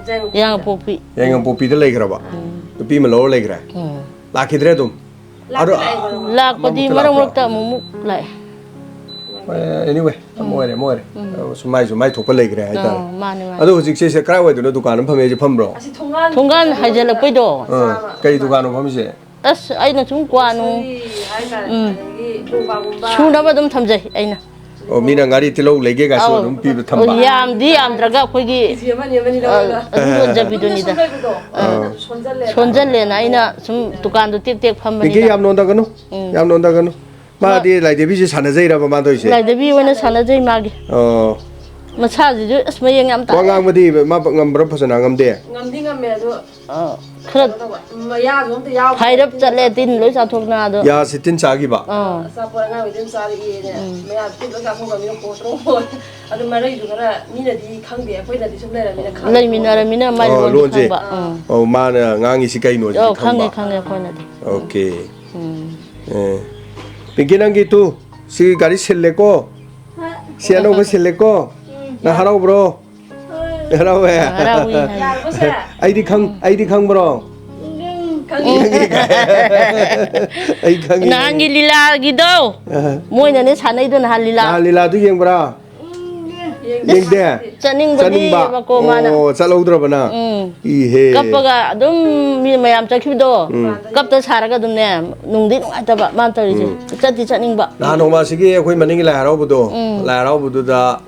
ꯌꯥꯏꯉꯪꯄꯣꯛꯄꯤꯗ꯫ ꯌꯥꯏꯉꯪꯄꯣꯛꯄꯤ꯫ ꯌꯥꯏꯉꯪꯄꯣꯛꯄꯤꯗ ꯂꯩꯈ꯭ꯔꯕ? ꯎꯝ꯫ ꯅꯨꯄꯤ ꯑꯃ ꯂꯧꯔ ꯂꯩꯈ꯭ꯔꯦ? ꯎꯝ꯫ ꯂꯥꯛꯈꯤꯗ꯭ꯔꯦ ꯑꯗꯨꯝ? ꯂꯥꯛꯄꯗꯤ ꯑꯗꯣ ꯃꯔꯛ ꯃꯔꯛꯇ ꯑꯃꯨꯛꯃꯨꯛ ꯂꯥꯛꯑꯦ꯫ ꯍꯣꯏ, anyway, ꯑꯃ ꯎꯝ꯫ ꯑꯣꯏꯔꯦ, ꯑꯃ ꯑꯣꯏꯔꯦ꯫ ꯎꯝ꯫ ꯑꯗꯣ ꯁꯨꯝ ꯃꯥꯏꯁꯨ ꯃꯥꯏ ꯊꯣꯛꯄ ꯂꯩꯈ꯭ꯔꯦ ꯍꯥꯏꯇꯥꯔꯦ꯫ ꯑꯥ, ꯃꯥꯅꯦ, ꯃꯥꯅꯦ꯫ ꯑꯗꯣ ꯍꯧꯖꯤꯛꯁꯦ ꯁꯦ ꯀꯗꯥꯏꯋꯥꯏꯗꯅꯣ ꯗꯨꯀꯥꯟ ꯑꯃ ꯐꯝꯃꯦ ꯍꯥꯏꯁꯦ, ꯐꯝꯕ꯭ꯔꯣ? ꯑꯁꯤ ꯊꯣꯡꯒꯥꯟ ꯊꯣꯡꯒꯥꯟ ꯍꯥꯏꯖꯤꯜꯂꯛꯄꯩꯗꯣ꯫ ꯑꯥ, ꯀꯩ ꯗꯨꯀꯥꯟꯅꯣ ꯐꯝꯃꯤꯁꯦ? ꯑꯁ, ꯑꯩꯅ ꯁꯨꯝ ꯀ꯭ꯋꯥ ꯅꯨꯡ, grocery ꯍꯥꯏꯇꯥꯔꯦ, ꯎꯝ꯫ ꯑꯗꯒꯤ ꯕꯣꯕꯥꯒꯨꯝꯕ꯫ ꯁꯨꯅꯕ ꯑꯗꯨꯝ ꯊꯝꯖꯩ ꯑꯩꯅ꯫ ꯑꯣ, ꯃꯤꯅ ꯉꯥꯔꯤ ꯇꯤꯜꯍꯧ ꯂꯩꯒꯦ ꯀꯥꯏꯁꯨ ꯑꯧ꯫ ꯑꯗꯨꯝ ꯄꯤꯕ ꯊꯝꯕ? ꯑꯣ, ꯌꯥꯝꯗꯤ ꯌꯥꯝꯗ꯭ꯔꯒ ꯑꯩꯈꯣꯏꯒꯤ, ꯀꯦꯖꯤ ꯑꯃꯅꯤ, ꯑꯃꯅꯤ ꯑ, ꯂꯧꯔꯒ꯫ ꯑꯗꯨꯝ ꯌꯣꯟꯖꯕꯤꯗꯨꯅꯤꯗ꯫ ꯁꯨꯝ ꯂꯩꯕꯗꯣ꯫ ꯑ꯫ ꯁꯣꯟꯖꯜꯂꯦꯕ꯫ ꯁꯣꯟꯖꯜꯂꯦꯅ ꯑꯩꯅ ꯁꯨꯝ ꯗꯨꯀꯥꯟꯗꯣ ꯇꯦꯛ ꯇꯦꯛ ꯐꯝꯕꯅꯤꯅ꯫ ꯄꯤꯡꯀꯤ, ꯌꯥꯝ ꯅꯣꯟꯊꯒꯅꯨ꯫ ꯎꯝ꯫ ꯌꯥꯝ ꯅꯣꯟꯊꯒꯅꯨ꯫ ꯃꯥꯗꯤ ꯂꯥꯏꯙꯕꯤꯁꯦ ꯁꯥꯟꯅꯖꯩꯔꯕ ꯃꯥ ꯇꯧꯔꯤꯁꯦ? ꯂꯥꯏꯙꯕꯤ ꯑꯣꯏꯅ ꯁꯥꯟꯅꯖꯩ ꯃꯥꯒꯤ꯫ ꯑꯣ꯫ ꯃꯁꯥꯁꯤꯁꯨ ꯑꯁ ꯃꯌꯦꯡ ꯌꯥꯝ ꯇꯥꯏ꯫ ꯋꯥ ꯉꯥꯡꯕꯗꯤ ꯃꯥ ꯉꯝꯕ꯭ꯔꯣ ꯐꯖꯅ? ꯉꯝꯗꯦ? ꯉꯝꯗꯤ ꯉꯝꯃꯦ ꯑꯗꯣ ꯑ, ꯈꯔ ꯀꯩꯅꯣ ꯇꯧꯕ, ꯃꯌꯥꯁꯨ ꯑꯝꯇ ꯌꯥꯎꯗꯦ꯫ ꯐꯥꯏꯔꯞ ꯆꯠꯂꯦ, ꯇꯤꯟ ꯂꯣꯏ ꯆꯥꯊꯣꯛꯅ ꯑꯗꯣ꯫ ꯌꯥꯁꯦ ꯇꯤꯟ ꯆꯥꯈꯤꯕ? ꯑꯥ꯫ ꯑꯆꯥꯄꯣꯠ ꯑꯉꯥꯡ ꯇꯤꯟ ꯆꯥꯔꯛꯑꯦꯅꯦ꯫ ꯎꯝ꯫ ꯃꯌꯥꯁꯨ ꯇꯤꯟ ꯂꯣꯏ ꯆꯥꯊꯣꯛꯈ꯭ꯔꯕꯅꯤꯅ ꯀꯣꯠꯇ꯭ꯔꯣ ꯀꯣꯠ꯫ ꯑꯗꯨ ꯃꯔꯩꯗꯨ ꯈꯔ ꯃꯤꯅꯗꯤ ꯈꯪꯗꯦ, ꯑꯩꯈꯣꯏꯅꯗꯤ ꯁꯨꯝ ꯂꯩꯔꯕꯅꯤꯅ ꯈꯪꯕ꯫ ꯂꯩꯃꯤꯟꯅꯔꯕꯅꯤꯅ ꯃꯥꯏ ꯑꯣ, ꯂꯣꯟꯗꯤ ꯂꯣꯟꯁꯦ? ꯈꯪꯕ꯫ ꯑꯥ꯫ ꯎꯝ꯫ ꯑꯣ, ꯃꯥꯅ ꯉꯥꯡꯉꯤꯁꯤ ꯀꯩꯅꯣꯁꯤꯗꯤ ꯑꯧ, ꯈꯪꯉꯦ, ꯈꯪꯕ? ꯈꯪꯉꯦ ꯑꯩꯈꯣꯏꯅꯗꯤ꯫ ꯑꯣꯀꯦ꯫ ꯎꯝ꯫ ꯑꯦ꯫ ꯄꯤꯡꯀꯤ, ꯅꯪꯒꯤ ꯇꯨ, ꯁꯤ ꯒꯥꯔꯤ ꯁꯤꯜꯂꯦꯀꯣ? ꯁꯤ ꯑꯅꯧꯕ ꯁꯤꯜꯂꯦꯀꯣ? ꯎꯝ꯫ ꯅꯪ ꯍꯔꯥꯎꯕ꯭ꯔꯣ? ꯍꯔꯥꯎꯋꯦ꯫ ꯍꯔꯥꯎꯋꯤ ꯍꯥꯏ꯫ ꯌꯥꯔꯕꯣ ꯁꯦ? ꯑꯩꯗꯤ ꯈꯪ-, ꯑꯩꯗꯤ ꯈꯪꯕ꯭ꯔꯣ? ꯈꯪꯉꯤ꯫ ꯑꯩ ꯈꯪꯉꯤ, ꯅꯍꯥꯟꯒꯤ ꯈꯪꯉꯤ꯫ ꯂꯤꯂꯥꯒꯤꯗꯣ, ꯑ꯫ ꯃꯣꯏꯅꯅꯦ ꯁꯥꯟꯅꯩꯗꯣ ꯅꯍꯥꯟ ꯂꯤꯂꯥ꯫ ꯅꯍꯥꯟ ꯂꯤꯂꯥꯗꯨ ꯌꯦꯡꯕ꯭ꯔꯥ? ꯌꯦꯡꯗꯦ꯫ ꯌꯦꯡꯗꯦ? ꯆꯠꯅꯤꯡꯕꯗꯤ ꯆꯠꯅꯤꯡꯕ? ꯕꯀꯣ ꯃꯥꯅ꯫ ꯑꯣ, ꯆꯠꯍꯧꯗ꯭ꯔꯕ ꯅꯪ? ꯎꯝ꯫ ꯏꯍꯦ꯫ ꯀꯞꯄꯒ ꯑꯗꯨꯝ ꯃꯤ ꯃꯌꯥꯝ ꯆꯠꯈꯤꯕꯗꯣ, ꯎꯝ꯫ ꯀꯞꯇ ꯁꯥꯔꯒ ꯑꯗꯨꯝꯅꯦ, ꯅꯨꯡꯗꯤ ꯅꯨꯡꯉꯥꯏꯇꯕ ꯃꯥꯅ ꯇꯧꯔꯤꯁꯦ꯫ ꯎꯝ꯫ ꯆꯠꯇꯤ ꯆꯠꯅꯤꯡꯕ꯫ ꯅꯍꯥꯟ ꯅꯣꯡꯃ ꯑꯁꯤꯒꯤ ꯑꯩꯈꯣꯏ ꯃꯅꯤꯡꯒꯤ ꯂꯥꯏ ꯍꯔꯥꯎꯕꯗꯣ, ꯎꯝ꯫ ꯂꯥꯏ ꯍꯔꯥꯎꯕꯗꯨꯗ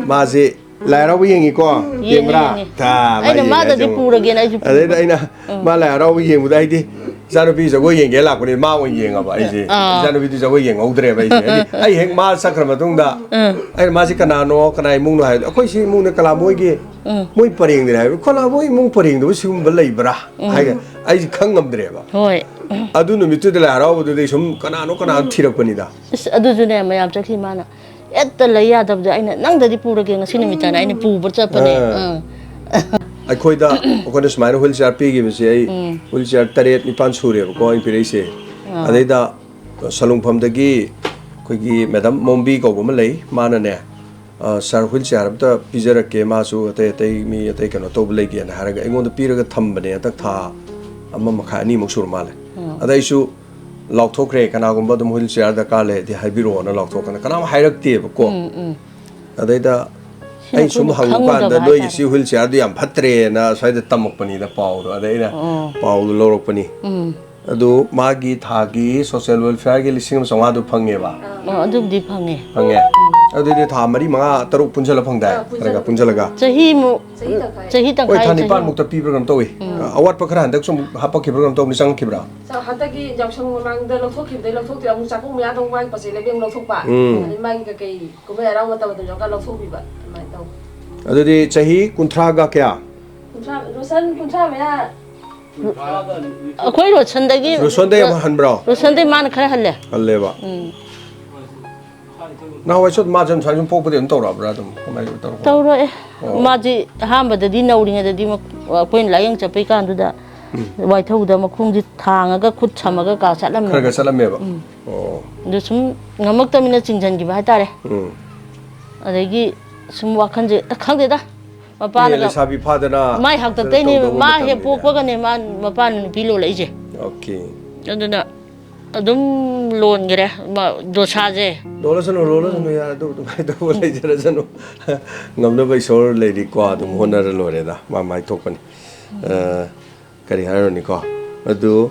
ꯃꯥꯁꯦ ꯂꯥꯏ ꯍꯔꯥꯎꯕ ꯌꯦꯡꯉꯤꯀꯣ? ꯌꯦꯡꯉꯤ, ꯌꯦꯡꯕ꯭ꯔꯥ? ꯌꯦꯡꯉꯤ꯫ ꯊꯥ, ꯃꯥ ꯑꯩꯅ ꯌꯦꯡꯉꯦ ꯃꯥꯗꯗꯤ ꯍꯥꯏꯁꯦ ꯑꯃꯨꯛ꯫ ꯄꯨꯔꯒꯦꯅ ꯑꯩꯁꯨ ꯄꯨꯔꯦ꯫ ꯑꯗꯩꯗ ꯑꯩꯅ ꯎꯝ꯫ ꯃꯥ ꯂꯥꯏ ꯍꯔꯥꯎꯕ ꯌꯦꯡꯕꯗ ꯑꯩꯗꯤ ꯏꯆꯥꯅꯨꯄꯤ ꯖꯒꯣꯏ ꯌꯦꯡꯒꯦ ꯂꯥꯛꯄꯅꯤ, ꯃꯥ ꯑꯣꯏꯅ ꯌꯦꯡꯉꯕ ꯑꯩꯁꯦ꯫ ꯑꯥ꯫ ꯏꯆꯥꯅꯨꯄꯤꯗꯨ ꯖꯒꯣꯏ ꯌꯦꯡꯍꯧꯗ꯭ꯔꯦꯕ ꯑꯩꯁꯦ꯫ ꯍꯥꯏꯗꯤ ꯑꯩ ꯍꯦꯛ ꯃꯥ ꯆꯠꯈ꯭ꯔ ꯃꯇꯨꯡꯗ ꯎꯝ꯫ ꯑꯩꯅ, "ꯃꯥꯁꯤ ꯀꯅꯥꯅꯣ, ꯀꯅꯥ ꯏꯃꯨꯡꯅꯣ?" ꯍꯥꯏꯕꯗ, "ꯑꯩꯈꯣꯏ ꯁꯤ ꯏꯃꯨꯡꯅ ꯀꯂꯥ ꯃꯣꯏꯒꯤ, ꯎꯝ꯫ ꯃꯣꯏ ꯄꯔꯦꯡꯗꯅꯤ" ꯍꯥꯏꯕ꯫ "ꯀꯂꯥ ꯃꯣꯏ ꯏꯃꯨꯡ ꯄꯔꯦꯡꯗꯨꯕꯨ ꯁꯤꯒꯨꯝꯕ ꯂꯩꯕ꯭ꯔꯥ?" ꯎꯝ꯫ ꯍꯥꯏꯅ ꯑꯩꯁꯦ ꯈꯪ ꯉꯝꯗ꯭ꯔꯦꯕ꯫ ꯍꯣꯏ꯫ ꯑꯗꯨ ꯅꯨꯃꯤꯠꯇꯨꯗ ꯂꯥꯏ ꯍꯔꯥꯎꯕꯗꯨꯗꯤ ꯁꯨꯝ ꯀꯅꯥꯅꯣ ꯀꯅꯥꯅꯣ ꯊꯤꯔꯛꯄꯅꯤꯗ꯫ ꯑꯁ, ꯑꯗꯨꯁꯨꯅꯦ ꯃꯌꯥꯝ ꯆꯠꯈꯤ ꯃꯥꯅ꯫ ꯍꯦꯛꯇ ꯂꯩ ꯌꯥꯗꯕꯗ ꯑꯩꯅ, "ꯅꯪꯗꯗꯤ ꯄꯨꯔꯒꯦ ꯉꯁꯤ ꯅꯨꯃꯤꯠꯇꯅ" ꯑꯩꯅ ꯄꯨꯕ ꯆꯠꯄꯅꯦ꯫ ꯑꯥ꯫ ꯑꯥ꯫ ꯑꯩꯈꯣꯏꯗ, ꯑꯩꯈꯣꯏꯅ ꯁꯨꯃꯥꯏꯅ wheelchair ꯄꯤꯈꯤꯕꯁꯦ, ꯑꯩ ꯎꯝ꯫ Wheelchair ꯇꯔꯦꯠ ꯅꯤꯄꯥꯟ ꯁꯨꯔꯦꯕꯀꯣ ꯑꯩꯅ ꯄꯤꯔꯛꯏꯁꯦ꯫ ꯑꯥ꯫ ꯑꯗꯩꯗ ꯁꯂꯨꯡꯐꯝꯗꯒꯤ ꯑꯩꯈꯣꯏꯒꯤ madam ꯃꯣꯝꯕꯤ ꯀꯧꯕ ꯑꯃ ꯂꯩ, ꯃꯥꯅꯅꯦ, ꯑ, "Sir, wheelchair ꯑꯝꯇ ꯄꯤꯖꯔꯛꯀꯦ, ꯃꯥꯁꯨ ꯑꯇꯩ ꯑꯇꯩ ꯃꯤ ꯑꯇꯩ ꯀꯩꯅꯣ ꯇꯧꯕ ꯂꯩꯒꯦꯅ" ꯍꯥꯏꯔꯒ ꯑꯩꯉꯣꯟꯗ ꯄꯤꯔꯒ ꯊꯝꯕꯅꯦ꯫ ꯍꯟꯗꯛ ꯊꯥ ꯑꯃ ꯃꯈꯥꯏ ꯑꯅꯤꯃꯨꯛ ꯁꯨꯔ ꯃꯥꯜꯂꯦ꯫ ꯎꯝ꯫ ꯑꯗ ꯑꯩꯁꯨ ꯂꯥꯎꯊꯣꯛꯈ꯭ꯔꯦ, "ꯀꯅꯥꯒꯨꯝꯕ ꯑꯗꯨꯝ wheelchair ꯗꯔꯀꯥꯔ ꯂꯩꯔꯗꯤ ꯍꯥꯏꯕꯤꯔꯛꯑꯣꯅ" ꯂꯥꯎꯊꯣꯛꯇꯅ꯫ ꯀꯅꯥꯝ ꯍꯥꯏꯔꯛꯇꯦꯕꯀꯣ꯫ ꯎꯝ, ꯎꯝ꯫ ꯑꯗꯩꯗ ꯁꯤꯅ ꯑꯩ ꯁꯨꯝ ꯑꯩꯈꯣꯏꯅ ꯍꯪꯕ ꯈꯪꯗꯕ ꯀꯥꯟꯗ, "ꯅꯣꯏꯒꯤ ꯍꯥꯏꯇꯥꯔꯦ꯫ ꯁꯤ wheelchair ꯗꯨ ꯌꯥꯝ ꯐꯠꯇ꯭ꯔꯦꯅ" ꯁ꯭ꯋꯥꯏꯗ ꯇꯝꯃꯛꯄꯅꯤꯗ ꯄꯥꯎꯗꯣ꯫ ꯑꯗ ꯑꯩꯅ ꯑꯣ꯫ ꯄꯥꯎꯗꯣ ꯂꯧꯔꯛꯄꯅꯤ꯫ ꯎꯝ꯫ ꯑꯗꯨ ꯃꯥꯒꯤ ꯊꯥꯒꯤ social welfare ꯒꯤ ꯂꯤꯁꯤꯡ ꯑꯃ ꯆꯥꯝꯃꯉꯥꯗꯨ ꯐꯪꯉꯦꯕ꯫ ꯑꯣ, ꯑꯗꯨꯕꯨꯗꯤ ꯐꯪꯉꯦ꯫ ꯐꯪꯉꯦ? ꯑꯗꯨꯗꯤ ꯊꯥ ꯃꯔꯤ, ꯃꯉꯥ, ꯇꯔꯨꯛ ꯄꯨꯟꯁꯤꯜꯂ ꯐꯪꯗꯥꯏ? ꯑꯥ, ꯈꯔ ꯈꯔ ꯄꯨꯟꯁꯤꯜꯂꯒ꯫ ꯆꯍꯤꯃꯨꯛ, ꯆꯍꯤ ꯇꯪꯈꯥꯏ꯫ ꯆꯍꯤ ꯍꯣꯏ, ꯇꯪꯈꯥꯏ, ꯊꯥ ꯆꯍꯤ ꯅꯤꯄꯥꯟꯃꯨꯛꯇ ꯄꯤꯕ꯭ꯔꯥ ꯀꯩꯅꯣꯝ ꯇꯧꯏ꯫ ꯎꯝ꯫ ꯑꯋꯥꯠꯄ ꯈꯔ ꯍꯟꯗꯛꯁꯨ ꯑꯃꯨꯛ ꯍꯥꯞꯄꯛꯈꯤꯕ꯭ꯔꯥ ꯀꯩꯅꯣꯝ ꯇꯧꯕꯅꯤ, ꯆꯪꯉꯛꯈꯤꯕ꯭ꯔꯥ? ꯆ-, ꯍꯟꯗꯛꯀꯤ ꯌꯥꯎꯁꯪ ꯃꯃꯥꯡꯗ ꯂꯧꯊꯣꯛꯈꯤꯕꯗꯩ ꯂꯧꯊꯣꯛꯇꯦ, ꯑꯃꯨꯛ ꯆꯥꯛꯀꯧ ꯃꯌꯥꯗ ꯑꯃꯨꯛ ꯃꯥꯒꯤ ꯄꯥꯔꯁꯦꯜ ꯂꯩꯕ ꯑꯃꯨꯛ ꯂꯧꯊꯣꯛꯄ꯫ ꯎꯝ꯫ ꯑꯗꯩ ꯃꯥꯒꯤ ꯀꯩꯀꯩ ꯀꯨꯝꯍꯩ ꯍꯔꯥꯎ ꯃꯇꯝ ꯃꯇꯝ ꯌꯧꯔꯀꯥꯟ ꯂꯧꯊꯣꯛꯄꯤꯕ, ꯑꯗꯨꯃꯥꯏꯅ ꯇꯧꯋꯤ꯫ ꯑꯗꯨꯗꯤ ꯆꯍꯤ ꯀꯨꯟꯊ꯭ꯔꯥꯒ ꯀꯌꯥ? ꯀꯨꯟꯊ꯭ꯔꯥ, ꯔꯣꯁꯟ ꯀꯨꯟꯊ꯭ꯔꯥ ꯃꯌꯥ꯫ ꯑꯩꯈꯣꯏ ꯔꯣꯁꯟꯗꯒꯤ ꯔꯣꯁꯟꯗꯩ ꯑꯃꯨꯛ ꯍꯟꯕ꯭ꯔꯣ? ꯔꯣꯁꯟꯗꯩ ꯃꯥꯅ ꯈꯔ ꯍꯜꯂꯦ꯫ ꯍꯜꯂꯦꯕ꯫ ꯎꯝ꯫ ꯅꯍꯥꯟꯋꯥꯏꯁꯨ ꯃꯥꯁꯦ ꯁꯨꯃꯥꯏꯅ ꯁꯨꯝ ꯄꯣꯛꯄꯗꯤ ꯑꯗꯨꯝ ꯇꯧꯔꯛꯑꯕ꯭ꯔꯥ ꯑꯗꯨꯝ? ꯀꯃꯥꯏꯅ ꯇꯧꯔꯛꯄ? ꯇꯧꯔꯛꯑꯦ꯫ ꯑꯣ꯫ ꯃꯥꯁꯤ ꯑꯍꯥꯟꯕꯗꯗꯤ ꯅꯧꯔꯤꯉꯩꯗꯗꯤ ꯃ-, ꯑꯩꯈꯣꯏꯅ ꯂꯥꯏꯌꯦꯡ ꯆꯠꯄꯩ ꯀꯥꯟꯗꯨꯗ ꯎꯝ꯫ ꯋꯥꯏꯊꯧꯗ ꯃꯈꯣꯡꯁꯤ ꯊꯥꯡꯉꯒ ꯈꯨꯠ ꯁꯝꯃꯒ ꯀꯥ ꯆꯠꯂꯝꯃꯦ꯫ ꯈꯔ ꯈꯔ ꯆꯠꯂꯝꯃꯦꯕ? ꯎꯝ꯫ ꯑꯣ꯫ ꯑꯗꯨ ꯁꯨꯝ ꯉꯝꯃꯛꯇꯕꯅꯤꯅ ꯆꯤꯡꯁꯤꯟꯈꯤꯕ ꯍꯥꯏꯇꯥꯔꯦ꯫ ꯎꯝ꯫ ꯑꯗꯒꯤ ꯁꯨꯝ ꯋꯥꯈꯜꯁꯦ, ꯑ, ꯈꯪꯗꯦꯗ꯫ ꯃꯄꯥꯅꯒ ꯂꯩꯁꯥꯕꯤ ꯐꯥꯗꯅ ꯃꯥꯏ ꯍꯥꯛꯇꯛꯇꯩꯅꯦ, ꯇꯧꯗꯧꯕ ꯃꯥ ꯍꯦꯛ ꯃꯇꯝꯅꯤꯅꯦ꯫ ꯄꯣꯛꯄꯒꯅꯦ ꯃꯥ ꯃꯄꯥꯅ ꯅꯨꯄꯤ ꯂꯣꯜꯂꯛꯏꯁꯦ꯫ ꯑꯣꯀꯦ꯫ ꯑꯗꯨꯅ ꯑꯗꯨꯝ ꯂꯣꯟꯈ꯭ꯔꯦ, ꯃꯥ ꯗꯣꯁꯥꯁꯦ꯫ ꯂꯣꯜꯂꯁꯅꯨ, ꯂꯣꯜꯂꯁꯅꯨ, ꯎꯝ꯫ ꯌꯥꯔꯦ, ꯑꯗꯨ ꯑꯗꯨꯃꯥꯏꯅ ꯇꯧꯕ ꯂꯩꯖꯔꯁꯅꯨ꯫ ꯉꯝꯅꯕ ꯏꯁꯣꯔ ꯂꯩꯔꯤꯀꯣ, ꯑꯗꯨꯝ ꯎꯝ꯫ ꯍꯣꯠꯅꯔ ꯂꯣꯏꯔꯦꯗ, ꯃꯥ ꯃꯥꯏ ꯊꯣꯛꯄꯅꯤ꯫ ꯎꯝ꯫ ꯑ, ꯀꯔꯤ ꯍꯥꯏꯔꯨꯅꯤꯀꯣ? ꯑꯗꯨ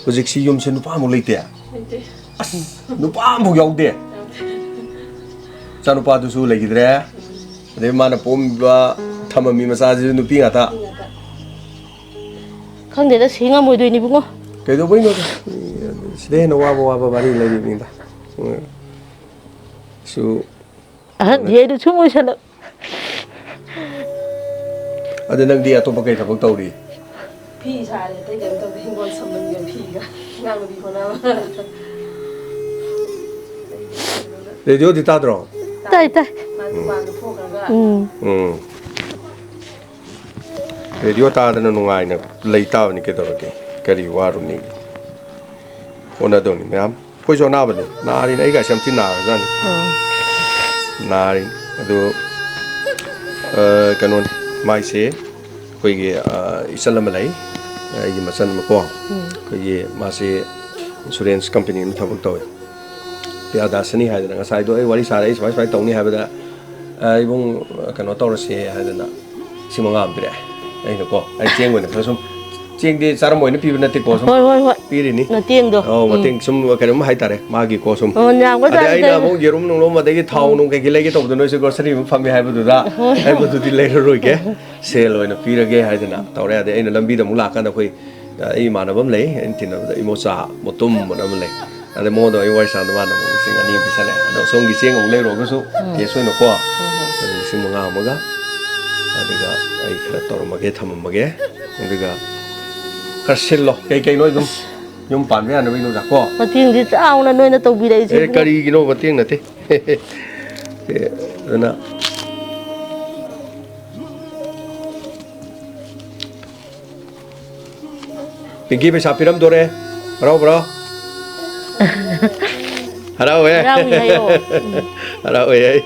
ꯍꯧꯖꯤꯛꯁꯤ ꯌꯨꯝꯁꯤ ꯅꯨꯄꯥ ꯑꯃꯨꯛ ꯂꯩꯇꯦ? ꯂꯩꯇꯦ꯫ ꯑꯁ, ꯅꯨꯄꯥ ꯑꯃꯐꯥꯎ ꯌꯥꯎꯗꯦ? ꯌꯥꯎꯗꯦ꯫ ꯏꯆꯥꯅꯨꯄꯥꯗꯨꯁꯨ ꯂꯩꯈꯤꯗ꯭ꯔꯦ? ꯎꯝ꯫ ꯑꯗꯩ ꯃꯥꯅ ꯄꯣꯛꯑꯝꯃꯤꯕ, ꯊꯝꯃꯝꯃꯤ ꯃꯆꯥꯁꯤꯁꯨ ꯅꯨꯄꯤ ꯉꯥꯛꯇ? ꯅꯨꯄꯤ ꯉꯥꯛꯇ꯫ ꯈꯪꯗꯦꯗ, ꯁꯤ ꯉꯝꯃꯣꯏꯗꯣꯏꯅꯤ ꯏꯕꯨꯡꯉꯣ꯫ ꯀꯩꯗꯧꯕꯩꯅꯣꯗ? ꯁꯤꯗꯩ ꯍꯦꯟꯅ ꯋꯥꯕ ꯋꯥꯕ ꯋꯥꯔꯤ ꯂꯩꯔꯤꯕꯅꯤꯗ꯫ ꯁꯨ ꯑꯍꯟꯁꯦ ꯑꯩꯗꯣ ꯁꯨꯝ ꯑꯣꯏꯁꯜꯂꯛ꯫ ꯑꯗꯨ ꯅꯪꯗꯤ ꯑꯇꯣꯞꯄ ꯀꯩ ꯊꯕꯛ ꯇꯧꯔꯤ? ꯐꯤ ꯁꯥꯔꯦ, ꯑꯇꯩ ꯀꯩꯝ ꯇꯧꯗꯦ꯫ ꯍꯤꯡꯒꯣꯜ ꯁꯝꯕꯟꯒ ꯐꯤꯒ, ꯑꯉꯥꯡ ꯅꯨꯄꯤ ꯍꯣꯠꯅꯕ꯫ ꯔꯦꯗꯤꯑꯣꯗꯤ ꯇꯥꯗ꯭ꯔꯣ? ꯇꯥꯏ, ꯇꯥꯏ꯫ ꯃꯥ ꯗꯨꯀꯥꯟꯗ ꯊꯣꯛꯈ꯭ꯔꯒ꯫ ꯎꯝ꯫ ꯎꯝ꯫ ꯔꯦꯗꯤꯑꯣ ꯇꯥꯗꯅ ꯅꯨꯡꯉꯥꯏꯅ ꯂꯩ ꯇꯥꯕꯅꯤ ꯀꯩꯗꯧꯔꯒꯦ? ꯀꯔꯤ ꯋꯥꯔꯨꯅꯤ? ꯍꯣꯠꯅꯗꯧꯅꯤ ꯃꯌꯥꯝ꯫ ꯑꯩꯈꯣꯏꯁꯨ ꯑꯅꯥꯕꯅꯤ꯫ ꯅꯥꯔꯤꯅꯤ꯫ ꯑꯩꯒꯥꯏꯁꯦ ꯌꯥꯝ ꯊꯤ ꯅꯥꯈ꯭ꯔꯖꯥꯠꯅꯤ꯫ ꯑꯣ꯫ ꯅꯥꯔꯤꯅꯤ꯫ ꯑꯗꯨ, ꯑ, ꯀꯩꯅꯣꯅꯤ꯫ ꯃꯥꯏꯁꯦ ꯑꯩꯈꯣꯏꯒꯤ, ꯑ, ꯏꯆꯜ ꯑꯃ ꯂꯩ꯫ ꯑꯩꯒꯤ ꯃꯆꯟ ꯑꯃꯀꯣ꯫ ꯎꯝ꯫ ꯑꯩꯈꯣꯏꯒꯤ ꯃꯥꯁꯦ insurance company ꯑꯃ ꯊꯕꯛ ꯇꯧꯋꯤ꯫ ꯄ꯭ꯔꯤꯌꯥꯗꯥꯁꯤꯅꯤ ꯍꯥꯏꯗꯅ ꯉꯁꯥꯏꯗꯣ ꯑꯩ ꯋꯥꯔꯤ ꯁꯥꯔꯦ, ꯑꯩ ꯁꯨꯃꯥꯏ ꯁꯨꯃꯥꯏ ꯇꯧꯅꯤ ꯍꯥꯏꯕꯗ, "ꯑ, ꯏꯕꯨꯡ, ꯀꯩꯅꯣ ꯇꯧꯔꯁꯦ" ꯍꯥꯏꯗꯅ ꯂꯤꯁꯤꯡ ꯃꯉꯥ ꯑꯃ ꯄꯤꯔꯛꯑꯦ꯫ ꯑꯩꯅꯀꯣ, ꯑꯩ ꯆꯦꯡ ꯑꯣꯏꯅ ꯈꯔ ꯁꯨꯝ, ꯆꯦꯡꯗꯤ ꯆꯥꯔꯝ ꯑꯣꯏꯅ ꯄꯤꯕ ꯅꯠꯇꯦꯀꯣ, ꯁꯨꯝ ꯍꯣꯏ, ꯍꯣꯏ, ꯍꯣꯏ꯫ ꯄꯤꯔꯤꯅꯤ꯫ ꯃꯇꯦꯡꯗꯣ꯫ ꯑꯧ, ꯎꯝ꯫ ꯃꯇꯦꯡ ꯁꯨꯝ ꯀꯩꯅꯣꯝ ꯍꯥꯏꯇꯥꯔꯦ, ꯃꯥꯒꯤꯀꯣ ꯁꯨꯝ꯫ ꯑꯣ, ꯌꯥꯝꯒ꯭ꯔꯖꯥꯠꯅꯤ ꯑꯗꯩ ꯑꯩꯅ ꯇꯧꯔꯤꯁꯦ꯫ ꯑꯃꯨꯛ ꯌꯦꯔꯨꯝ ꯅꯨꯡꯂꯨꯝ ꯑꯗꯒꯤ ꯊꯥꯎ ꯎꯝ꯫ ꯅꯨꯡ ꯀꯩꯀꯩ ꯂꯩꯒꯦ ꯇꯧꯕꯗꯣ ꯅꯣꯏꯁꯦ grocery ꯑꯃ ꯐꯝꯃꯦ ꯍꯥꯏꯕꯗꯨꯗ ꯍꯣꯏ꯫ ꯑꯩ ꯃꯗꯨꯗꯤ ꯂꯩꯔꯔꯣꯏꯒꯦ, ꯁꯦꯜ ꯑꯣꯏꯅ ꯄꯤꯔꯒꯦ ꯍꯥꯏꯗꯅ ꯇꯧꯔꯦ꯫ ꯑꯗꯩ ꯑꯩꯅ ꯂꯝꯕꯤꯗ ꯑꯃꯨꯛ ꯂꯥꯛꯀꯥꯟꯗ ꯑꯩꯈꯣꯏ ꯑꯩ ꯏꯃꯥꯟꯅꯕ ꯑꯃ ꯂꯩ, ꯑꯩꯅ ꯇꯤꯟꯅꯕꯗ ꯏꯃꯣꯆꯥ ꯃꯣꯇꯨꯝ ꯑꯅ ꯑꯃ ꯂꯩ꯫ ꯑꯗꯩ ꯃꯉꯣꯟꯗ ꯑꯩ ꯋꯥꯔꯤ ꯁꯥꯟꯅꯕꯗ ꯃꯥꯅ ꯑꯃꯨꯛ ꯂꯤꯁꯤꯡ ꯑꯅꯤ ꯑꯃ ꯄꯤꯁꯜꯂꯦ꯫ ꯑꯗꯣ ꯁꯣꯝꯒꯤ ꯆꯦꯡ ꯑꯃꯨꯛ ꯂꯩꯔꯨꯔꯒꯁꯨ ꯎꯝ꯫ Cash ꯑꯣꯏꯅꯀꯣ, ꯍꯣꯏ, ꯍꯣꯏ꯫ ꯑꯗꯨ ꯂꯤꯁꯤꯡ ꯃꯉꯥ ꯑꯃꯒ, ꯑꯗꯨꯒ ꯑꯩ ꯈꯔ ꯇꯧꯔꯝꯃꯒꯦ, ꯊꯝꯃꯝꯃꯒꯦ, ꯑꯗꯨꯒ ꯈꯔ ꯁꯤꯜꯂꯣ꯫ ꯀꯩ ꯀꯩꯅꯣ ꯑꯗꯨꯝ ꯑꯁ꯫ ꯌꯨꯝ ꯄꯥꯟꯕ ꯌꯥꯅꯕ ꯏꯅꯣꯗ ꯀꯣ꯫ ꯃꯇꯦꯡꯗꯤ ꯆꯥꯎꯅ ꯅꯣꯏꯅ ꯇꯧꯕꯤꯔꯛꯏꯁꯦ ꯑꯦ, ꯏꯕꯨꯡꯉꯣ꯫ ꯀꯔꯤꯒꯤꯅꯣ ꯃꯇꯦꯡ ꯅꯠꯇꯦ꯫ ꯑꯦ, ꯑꯗꯨꯅ ꯄꯤꯡꯀꯤ ꯄꯩꯁꯥ ꯄꯤꯔꯝꯗꯣꯔꯦ꯫ ꯍꯔꯥꯎꯕ꯭ꯔꯣ? ꯍꯔꯥꯎꯋꯦ꯫ ꯍꯔꯥꯎꯏ ꯍꯥꯏꯌꯣ꯫ ꯎꯝ꯫ ꯍꯔꯥꯎꯋꯦ ꯑꯩ꯫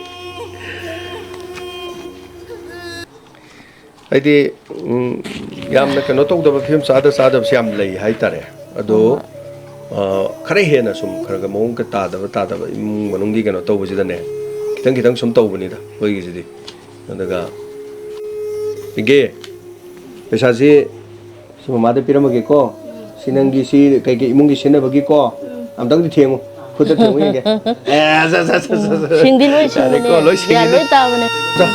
ꯍꯥꯏꯗꯤ, ꯎꯝ, ꯌꯥꯝꯅ ꯀꯩꯅꯣ ꯇꯧꯗꯕ, ꯐꯤꯕꯝ ꯆꯥꯗ ꯆꯥꯗꯕꯁꯦ ꯌꯥꯝ ꯂꯩ ꯍꯥꯏꯇꯥꯔꯦ꯫ ꯑꯗꯣ, ꯍꯣꯏ, ꯍꯣꯏ꯫ ꯑ, ꯈꯔ ꯍꯦꯟꯅ ꯁꯨꯝ ꯈꯔ ꯈꯔ ꯃꯑꯣꯡ ꯈꯔ ꯇꯥꯗꯕ, ꯇꯥꯗꯕ ꯏꯃꯨꯡ ꯃꯅꯨꯡꯒꯤ ꯀꯩꯅꯣ ꯇꯧꯕꯁꯤꯗꯅꯦ, ꯈꯤꯇꯪ ꯈꯤꯇꯪ ꯁꯨꯝ ꯇꯧꯕꯅꯤꯗ ꯑꯩꯈꯣꯏꯒꯤꯁꯤꯗꯤ꯫ ꯑꯗꯨꯒ, ꯄꯤꯡꯀꯤ, ꯄꯩꯁꯥꯁꯤ ꯁꯤ ꯃꯃꯥꯗ ꯄꯤꯔꯝꯃꯒꯦꯀꯣ꯫ ꯁꯤ ꯅꯪꯒꯤ, ꯁꯤ ꯀꯩꯀꯩ ꯏꯃꯨꯡꯒꯤ ꯁꯤꯖꯤꯟꯅꯕꯒꯤꯀꯣ꯫ ꯑꯝꯇꯪꯗꯤ ꯊꯦꯡꯉꯨ꯫ ꯈꯨꯠꯇ ꯊꯦꯡꯉꯨ ꯌꯦꯡꯒꯦ꯫ ꯑꯦ, ꯑꯁ, ꯑꯁ, ꯑꯁ, ꯑꯁ, ꯑꯁ꯫ ꯁꯤꯡꯗꯤ ꯂꯣꯏ ꯌꯥꯔꯦꯀꯣ, ꯁꯤꯡꯕꯅꯦ꯫ ꯂꯣꯏ ꯒ꯭ꯌꯥꯟ ꯁꯤꯡꯉꯤꯅꯦ꯫ ꯂꯣꯏ ꯇꯥꯕꯅꯦ꯫ ꯆꯥ꯫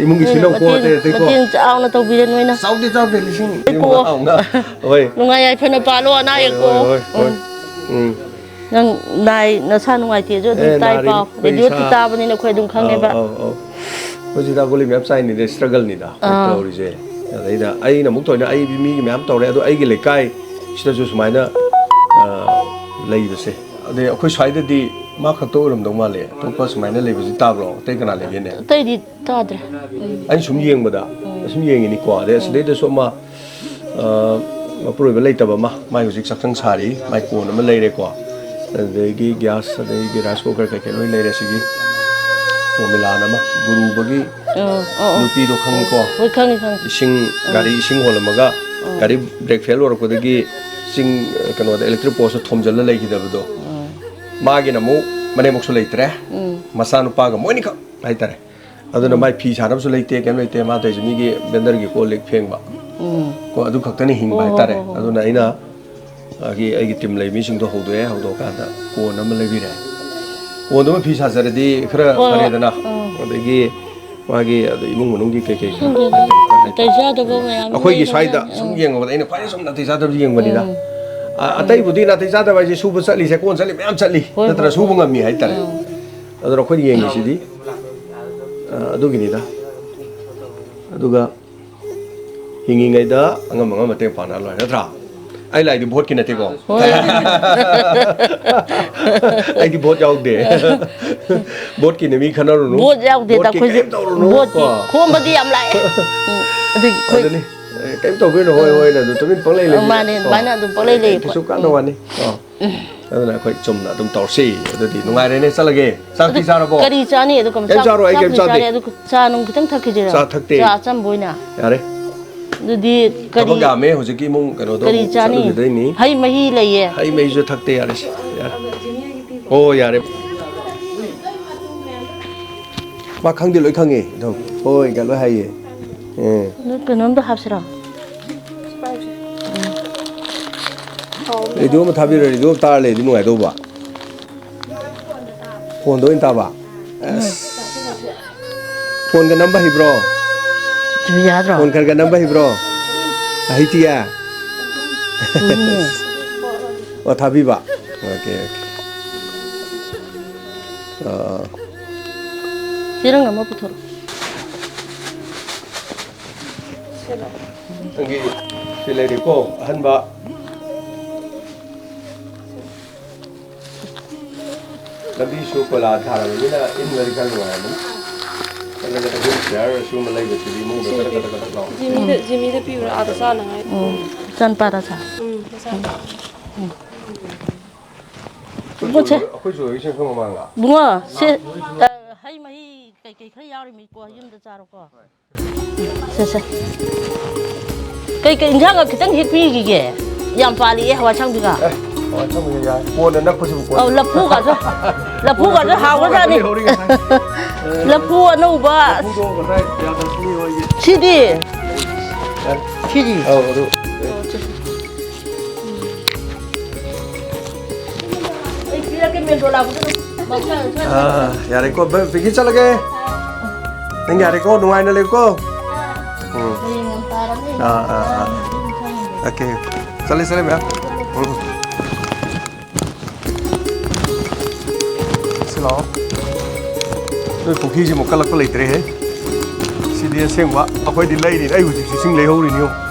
ꯏꯃꯨꯡꯒꯤ ꯅꯣꯏꯅ ꯁꯤꯟꯅꯧꯀꯣ, ꯃꯇꯦꯡ, ꯑꯇꯩ ꯑꯇꯩꯀꯣ꯫ ꯃꯇꯦꯡ ꯆꯥꯎꯅ ꯇꯧꯕꯤꯔꯦ ꯅꯣꯏꯅ꯫ ꯆꯥꯎꯗꯦ, ꯆꯥꯎꯗꯦ, ꯂꯤꯁꯤꯡ ꯑꯩꯀꯣ꯫ ꯃꯉꯥ ꯇꯥꯎꯅ꯫ ꯍꯣꯏ꯫ ꯅꯨꯡꯉꯥꯏ ꯌꯥꯏꯐꯅ ꯄꯥꯜꯂꯣ, ꯑꯅꯥ ꯍꯣꯏ, ꯑꯌꯦꯛꯀꯣ꯫ ꯍꯣꯏ, ꯍꯣꯏ, ꯍꯣꯏ꯫ ꯎꯝ꯫ ꯎꯝ꯫ ꯅꯪ ꯅꯥꯏ, ꯅꯁꯥ ꯅꯨꯡꯉꯥꯏꯇꯦꯁꯨ ꯑꯗꯨꯝ ꯑꯦ, ꯇꯥꯏ ꯅꯥꯔꯤꯅꯤ꯫ ꯄꯥꯎ꯫ ꯑꯩꯈꯣꯏ ꯔꯦꯗꯤꯑꯣ ꯏꯁꯥ ꯇꯥꯕꯅꯤꯅ ꯑꯩꯈꯣꯏ ꯑꯗꯨꯝ ꯈꯪꯉꯦꯕ꯫ ꯑꯧ, ꯑꯧ, ꯑꯧ꯫ ꯍꯧꯖꯤꯛ ꯍꯤꯗꯥꯛ ꯒꯨꯂꯤ ꯃꯌꯥꯝ ꯆꯥꯏꯅꯤꯗ, ꯁ꯭ꯇ꯭ꯔꯒꯜꯅꯤꯗ ꯑꯩꯈꯣꯏ ꯑꯥ꯫ ꯇꯧꯔꯤꯁꯦ꯫ ꯑꯗꯩꯗ ꯑꯩꯅ ꯑꯃꯨꯛ ꯊꯣꯏꯅ ꯑꯩ ꯃꯤꯒꯤ ꯃꯌꯥꯝ ꯇꯧꯔꯦ, ꯑꯗꯣ ꯑꯩꯒꯤ ꯂꯩꯀꯥꯏ ꯁꯤꯗꯁꯨ ꯁꯨꯃꯥꯏꯅ, ꯑ, ꯂꯩꯕꯁꯦ꯫ ꯑꯗꯩ ꯑꯩꯈꯣꯏ ꯁ꯭ꯋꯥꯏꯗꯗꯤ ꯃꯥ ꯈꯛꯇ ꯑꯣꯏꯔꯝꯗꯧ ꯃꯥꯜꯂꯦ꯫ ꯑꯇꯣꯞꯄ ꯁꯨꯃꯥꯏꯅ ꯂꯩꯕꯁꯤ ꯇꯥꯕ꯭ꯔꯣ? ꯑꯇꯩ ꯀꯅꯥ ꯂꯩꯒꯦꯅꯦ? ꯑꯇꯩꯗꯤ ꯇꯥꯗ꯭ꯔꯦ꯫ ꯎꯝ꯫ ꯑꯩꯅ ꯁꯨꯝ ꯌꯦꯡꯕꯗ, ꯎꯝ꯫ ꯁꯨꯝ ꯌꯦꯡꯉꯤꯅꯤꯀꯣ꯫ ꯑꯗꯩ ꯎꯝ꯫ ꯑꯁꯤꯗꯩꯗꯁꯨ ꯑꯃ, ꯑ, ꯃꯄꯨꯔꯣꯏꯕ ꯂꯩꯇꯕ ꯑꯃ, ꯃꯥꯏ ꯍꯧꯖꯤꯛ ꯆꯥꯛꯁꯪ ꯁꯥꯔꯤ, ꯃꯥꯏ ꯀꯣꯟ ꯑꯃ ꯂꯩꯔꯦꯀꯣ꯫ ꯑꯗꯨꯗꯒꯤ gas, ꯑꯗꯒꯤ rice cooker ꯀꯩꯀꯩ ꯂꯣꯏ ꯂꯩꯔꯦ꯫ ꯁꯤꯒꯤ ꯄ꯭ꯔꯣꯃꯤꯂꯥꯅ ꯑꯃ ꯒꯨꯔꯨꯕꯒꯤ ꯑꯣ, ꯑꯣ, ꯑꯣ꯫ ꯅꯨꯄꯤꯗꯣ ꯈꯪꯉꯤꯀꯣ? ꯍꯣꯏ, ꯈꯪꯉꯤ, ꯈꯪꯉꯤ꯫ ꯏꯁꯤꯡ, ꯎꯝ꯫ ꯒꯥꯔꯤ ꯏꯁꯤꯡ ꯍꯣꯜꯂꯝꯃꯒ, ꯎꯝ꯫ ꯒꯥꯔꯤ brake fail ꯑꯣꯏꯔꯛꯄꯗꯒꯤ ꯆꯤꯡ, ꯀꯩꯅꯣꯗ, electric post ꯊꯣꯝꯖꯤꯜꯂ ꯂꯩꯈꯤꯗꯕꯗꯣ꯫ ꯎꯝ꯫ ꯃꯥꯒꯤꯅ ꯑꯃꯨꯛ ꯃꯅꯦꯝꯕꯣꯛꯁꯨ ꯂꯩꯇ꯭ꯔꯦ꯫ ꯎꯝ꯫ ꯃꯆꯥꯅꯨꯄꯥꯒ ꯃꯣꯏꯅꯤꯈꯛ ꯍꯥꯏꯇꯥꯔꯦ꯫ ꯑꯗꯨꯅ ꯎꯝ꯫ ꯃꯥꯏ ꯐꯤ ꯁꯥꯅꯕꯁꯨ ꯂꯩꯇꯦ, ꯀꯩꯝ ꯂꯩꯇꯦ꯫ ꯃꯥ ꯇꯧꯔꯤꯁꯦ ꯃꯤꯒꯤ vendorꯒꯤ ꯀꯣꯜ ꯂꯤꯛ ꯐꯦꯡꯕ꯫ ꯎꯝ꯫ ꯀꯣ, ꯑꯗꯨ ꯈꯛꯇꯅꯤ ꯍꯤꯡꯕ ꯍꯣ, ꯍꯣ, ꯍꯥꯏꯇꯥꯔꯦ꯫ ꯍꯣ, ꯍꯣ꯫ ꯑꯗꯨꯅ ꯑꯩꯅ ꯑꯩꯒꯤ, ꯑꯩꯒꯤ team ꯂꯩ ꯃꯤꯁꯤꯡꯗꯣ ꯍꯧꯗꯣꯛꯑꯦ, ꯍꯧꯗꯣꯛꯑꯀꯥꯟꯗ ꯀꯣꯟ ꯑꯃ ꯂꯩꯕꯤꯔꯦ꯫ ꯀꯣꯟꯗꯨꯃ ꯐꯤ ꯁꯥꯖꯔꯗꯤ ꯈꯔ ꯍꯣꯏ, ꯍꯣꯏ꯫ ꯐꯔꯦꯗꯅ꯫ ꯎꯝ꯫ ꯑꯗꯒꯤ ꯃꯥꯒꯤ ꯑꯗꯨ ꯏꯃꯨꯡ ꯃꯅꯨꯡꯒꯤ ꯀꯩꯀꯩ ꯈꯔ ꯎꯝ꯫ ꯅꯥꯇꯩ ꯆꯥꯗꯕ ꯃꯌꯥꯝ ꯑꯩꯈꯣꯏꯒꯤ ꯂꯩꯕꯅꯤꯅ, ꯁ꯭ꯋꯥꯏꯗ ꯁꯨꯝ ꯎꯝ꯫ ꯌꯦꯡꯉꯨꯕꯗ ꯑꯩꯅ ꯈ꯭ꯋꯥꯏꯗꯒꯤ ꯁꯨꯝ ꯅꯥꯇꯩ ꯆꯥꯗꯕ ꯌꯦꯡꯕꯅꯤꯗ꯫ ꯎꯝ꯫ ꯑ-, ꯎꯝ꯫ ꯑꯇꯩꯕꯨꯗꯤ ꯅꯥꯇꯩ ꯆꯥꯗꯕ ꯍꯥꯏꯁꯦ ꯁꯨꯕ ꯆꯠꯂꯤ, ꯆꯦꯛꯀꯣꯟ ꯆꯠꯂꯤ, ꯍꯣꯏ, ꯅꯠꯇ꯭ꯔ ꯍꯣꯏ, ꯁꯨꯕ ꯍꯣꯏ꯫ ꯉꯝꯃꯤ ꯍꯥꯏꯇꯥꯔꯦ꯫ ꯎꯝ꯫ ꯑꯗꯨꯅ ꯑꯩꯈꯣꯏꯅ ꯌꯦꯡꯉꯤꯁꯤꯗꯤ, ꯑ, ꯑꯗꯨꯒꯤꯅꯤꯗ꯫ ꯑꯗꯨꯒ ꯍꯤꯡꯉꯤꯉꯩꯗ ꯑꯉꯝ ꯑꯉꯝ ꯃꯇꯦꯡ ꯄꯥꯡꯅ ꯂꯣꯏꯔꯦ, ꯅꯠꯇ꯭ꯔꯥ? ꯑꯩ ꯂꯥꯛꯏꯗꯤ ꯚꯣꯠꯀꯤ ꯅꯠꯇꯦꯀꯣ꯫ ꯍꯣꯏ꯫ ꯑꯩꯗꯤ ꯚꯣꯠ ꯌꯥꯎꯗꯦ꯫ ꯚꯣꯠꯀꯤꯅꯦ, ꯃꯤ ꯈꯟꯅꯔꯨꯅꯨ꯫ ꯚꯣꯠ ꯌꯥꯎꯗꯦꯗ ꯚꯣꯠꯀꯤ ꯑꯩꯈꯣꯏꯁꯦ꯫ ꯀꯔꯤꯝ ꯇꯧꯔꯨꯅꯨ, ꯚꯣꯠꯀꯤ ꯀꯣ꯫ ꯈꯣꯝꯕꯗꯤ ꯌꯥꯝ ꯂꯥꯛꯑꯦ꯫ ꯎꯝ, ꯑꯗꯨꯒꯤ ꯑꯩꯈꯣꯏ ꯑꯗꯨꯅꯤ꯫ ꯑꯦ, ꯀꯩꯝ ꯇꯧꯕꯤꯔꯨꯅꯨ, ꯍꯣꯏ, ꯎꯝ꯫ ꯍꯣꯏꯅ ꯑꯗꯨꯝ ꯇꯨꯃꯤꯟ ꯄꯪꯂꯩ ꯂꯩꯕꯤꯔꯣ, ꯃꯥꯅꯦ, ꯀꯣ꯫ ꯑꯗꯨꯃꯥꯏꯅ ꯑꯗꯨꯝ ꯄꯪꯂꯩ ꯑꯦ, ꯂꯩꯌꯦ ꯀꯩꯁꯨ ꯑꯩꯈꯣꯏ꯫ ꯀꯥꯟꯅ ꯎꯝ꯫ ꯋꯥꯅꯤ꯫ ꯑꯣ꯫ ꯎꯝ꯫ ꯑꯗꯨꯅ ꯑꯩꯈꯣꯏ ꯆꯨꯝꯅ ꯑꯗꯨꯝ ꯇꯧꯔꯁꯤ꯫ ꯑꯗꯨꯗꯤ ꯅꯨꯡꯉꯥꯏꯔꯦꯅꯦ, ꯆꯠꯂꯒꯦ꯫ ꯆꯥꯛꯇꯤ ꯑꯗꯨ ꯆꯥꯔꯕꯣ? ꯀꯔꯤ ꯆꯥꯅꯤ? ꯑꯗꯨ ꯀꯩꯝ ꯀꯩꯝ ꯆꯥꯛ-, ꯆꯥꯔꯣꯏ, ꯑꯩ ꯆꯥꯛ ꯀꯩꯝ ꯆꯥꯗꯦ꯫ ꯆꯥꯔꯦ, ꯑꯗꯨ ꯆꯥ ꯅꯨꯡ ꯈꯤꯇꯪ ꯊꯛꯈꯤꯁꯤꯔꯣ? ꯆꯥ ꯊꯛꯇꯦ꯫ ꯆꯥ ꯑꯆꯝꯕ ꯑꯣꯏꯅ? ꯌꯥꯔꯦ꯫ ꯑꯗꯨꯗꯤ ꯀꯔꯤ, ꯊꯕꯛ ꯌꯥꯝꯃꯦ ꯍꯧꯖꯤꯛꯀꯤ ꯏꯃꯨꯡ ꯀꯩꯅꯣꯗꯣ ꯀꯔꯤ ꯑꯃꯨꯛ ꯆꯥꯅꯤ? ꯆꯠꯂꯨꯈꯤꯗꯣꯏꯅꯤ꯫ ꯍꯩ ꯃꯍꯤ ꯂꯩꯌꯦ꯫ ꯍꯩ ꯃꯍꯤꯁꯨ ꯊꯛꯇꯦ, ꯌꯥꯔꯦꯁꯦ, ꯌꯥꯔꯦ꯫ ꯑꯣ, ꯌꯥꯔꯦ꯫ ꯃꯥ ꯈꯪꯗꯦ, ꯂꯣꯏ ꯈꯪꯉꯦ ꯑꯗꯨꯝ꯫ ꯍꯣꯏ, ꯀ-, ꯂꯣꯏ ꯍꯥꯏꯌꯦ꯫ ꯑꯦ꯫ ꯑꯗꯨ ꯀꯩꯅꯣꯝꯇ ꯍꯥꯞꯁꯤꯔꯣ? ꯔꯦꯗꯤꯑꯣ ꯑꯃ ꯊꯥꯕꯤꯔꯣ, ꯔꯦꯗꯤꯑꯣ ꯑꯃ ꯇꯥꯔ ꯂꯩꯔꯗꯤ ꯅꯨꯡꯉꯥꯏꯗꯧꯕ꯫ ꯐꯣꯟꯗ ꯑꯣꯏꯅ ꯇꯥꯕ? ꯑꯁ꯫ ꯐꯣꯟꯒ ꯅꯝꯕ ꯍꯩꯕ꯭ꯔꯣ? ꯆꯨ ꯌꯥꯗ꯭ꯔꯣ? ꯐꯣꯟ ꯈꯔ ꯈꯔ ꯅꯝꯕ ꯍꯩꯕ꯭ꯔꯣ? ꯍꯩꯇꯤꯌꯦ? ꯎꯝ꯫ ꯑꯣ, ꯊꯥꯕꯤꯕ? Okay, okay. ꯑꯥ꯫ ꯆꯦꯔꯪ ꯑꯃ ꯄꯨꯊꯣꯔꯛꯑꯣ꯫ ꯅꯪꯒꯤ ꯁꯤ ꯂꯩꯔꯦꯀꯣ, ꯑꯍꯟꯕ꯫ ꯂꯝꯕꯤꯁꯨ ꯀꯣꯏꯂꯥ ꯊꯥꯔꯕꯅꯤꯅ ꯏꯪꯉꯗꯤ ꯈꯔ ꯅꯨꯡꯉꯥꯏꯔꯝꯃꯅꯤ꯫ ꯅꯠꯇ꯭ꯔꯒ ꯑꯩꯈꯣꯏ ꯆꯤꯌꯔ ꯁꯤꯒꯨꯝꯕ ꯂꯩꯕꯁꯤꯗꯤ ꯏꯃꯨꯡꯗ ꯀꯗꯛ ꯀꯗꯛ ꯀꯗꯛ ꯂꯥꯎ꯫ ꯖꯤꯃꯤꯗ, ꯖꯤꯃꯤꯗ ꯄꯤꯕ꯭ꯔꯥ? ꯑꯥꯗ ꯆꯥꯅꯉꯥꯏ꯫ ꯎꯝ, ꯏꯆꯥꯅꯨꯄꯥꯗ ꯁꯥ꯫ ꯎꯝ, ꯃꯆꯥ꯫ ꯑꯩꯈꯣꯏ ꯕꯣꯠꯁꯦ꯫ ꯆꯨ-, ꯑꯩꯈꯣꯏ ꯆꯨꯔꯒꯤ ꯁꯦꯝ ꯈꯪꯕ ꯃꯥꯡꯒ꯫ ꯏꯕꯨꯡꯉꯣ, ꯁꯦ, ꯑ, ꯍꯩ ꯃꯍꯤ ꯀꯩꯀꯩ ꯈꯔ ꯌꯥꯎꯔꯤꯃꯤꯀꯣ, ꯌꯨꯝꯗ ꯆꯥꯔꯣꯀꯣ꯫ ꯁꯦ, ꯁꯦ꯫ ꯀꯩꯀꯩ ꯏꯟꯖꯥꯡꯒ ꯈꯤꯇꯪ ꯍꯦꯛꯄꯤꯈꯤꯒꯦ? ꯌꯥꯝ ꯄꯥꯜꯂꯤꯌꯦ ꯍꯋꯥꯏ ꯑꯁꯥꯡꯕꯤꯒ꯫ ꯑꯦ, ꯍꯋꯥꯏ ꯑꯁꯥꯡꯕꯤꯒ ꯌꯥꯏ꯫ ꯀꯣꯟꯅ ꯅꯛꯄꯁꯤꯕꯨ ꯀꯣꯟꯅ꯫ ꯑꯧ, ꯂꯐꯨꯒꯁꯨ, ꯂꯐꯨꯒꯁꯨ ꯍꯥꯎꯒ꯭ꯔꯖꯥꯠꯅꯤ꯫ ꯂꯐꯨ ꯉꯥꯛꯇꯅꯤ ꯍꯧꯔꯤ ꯉꯁꯥꯏ꯫ ꯂꯐꯨ ꯑꯅꯧꯕ꯫ ꯂꯐꯨꯗꯣ ꯉꯁꯥꯏ ꯄ꯭ꯔꯤꯌꯥꯗꯔꯁꯤꯅꯤ ꯍꯣꯏꯒꯤ꯫ ꯁꯤꯗꯤ? ꯌꯥꯔꯦ꯫ ꯁꯤꯗꯤ? ꯑꯧ, ꯑꯗꯨ꯫ ꯑꯩ ꯄꯤꯔꯛꯀꯦ, ꯃꯦꯟꯗꯣ ꯂꯥꯛꯄꯗ ꯑꯗꯨꯝ ꯃꯥꯡꯁꯜꯂꯁꯨ ꯑꯥ, ꯌꯥꯔꯦꯀꯣ, ꯕ-, ꯄꯤꯡꯀꯤ ꯆꯠꯂꯒꯦ꯫ ꯅꯪ ꯌꯥꯔꯦꯀꯣ, ꯅꯨꯡꯉꯥꯏꯅ ꯂꯩꯀꯣ꯫ ꯎꯝ꯫ ꯍꯌꯦꯡ ꯌꯥꯝ ꯇꯥꯔꯅꯤ꯫ ꯑꯥ, ꯑꯥ, ꯑꯥ꯫ ꯑꯣꯀꯦ꯫ ꯆꯠꯂꯦ, ꯆꯠꯂꯦ, ꯃꯌꯥꯝ꯫ ꯎꯝ꯫ ꯁꯤ ꯂꯥꯛꯑꯣ꯫ ꯅꯣꯏ ꯄꯨꯈ꯭ꯔꯤꯁꯤꯃꯨꯛ ꯀꯜꯂꯛꯄ ꯂꯩꯇ꯭ꯔꯦꯍꯦ꯫ ꯁꯤꯗꯤ ꯑꯁꯦꯡꯕ ꯑꯩꯈꯣꯏꯗꯤ ꯂꯩꯔꯤꯅꯤ꯫ ꯑꯩ ꯍꯧꯖꯤꯛꯁꯨ ꯏꯁꯤꯡ ꯂꯩꯍꯧꯔꯤꯅꯤ ꯌꯦꯡꯉꯨ꯫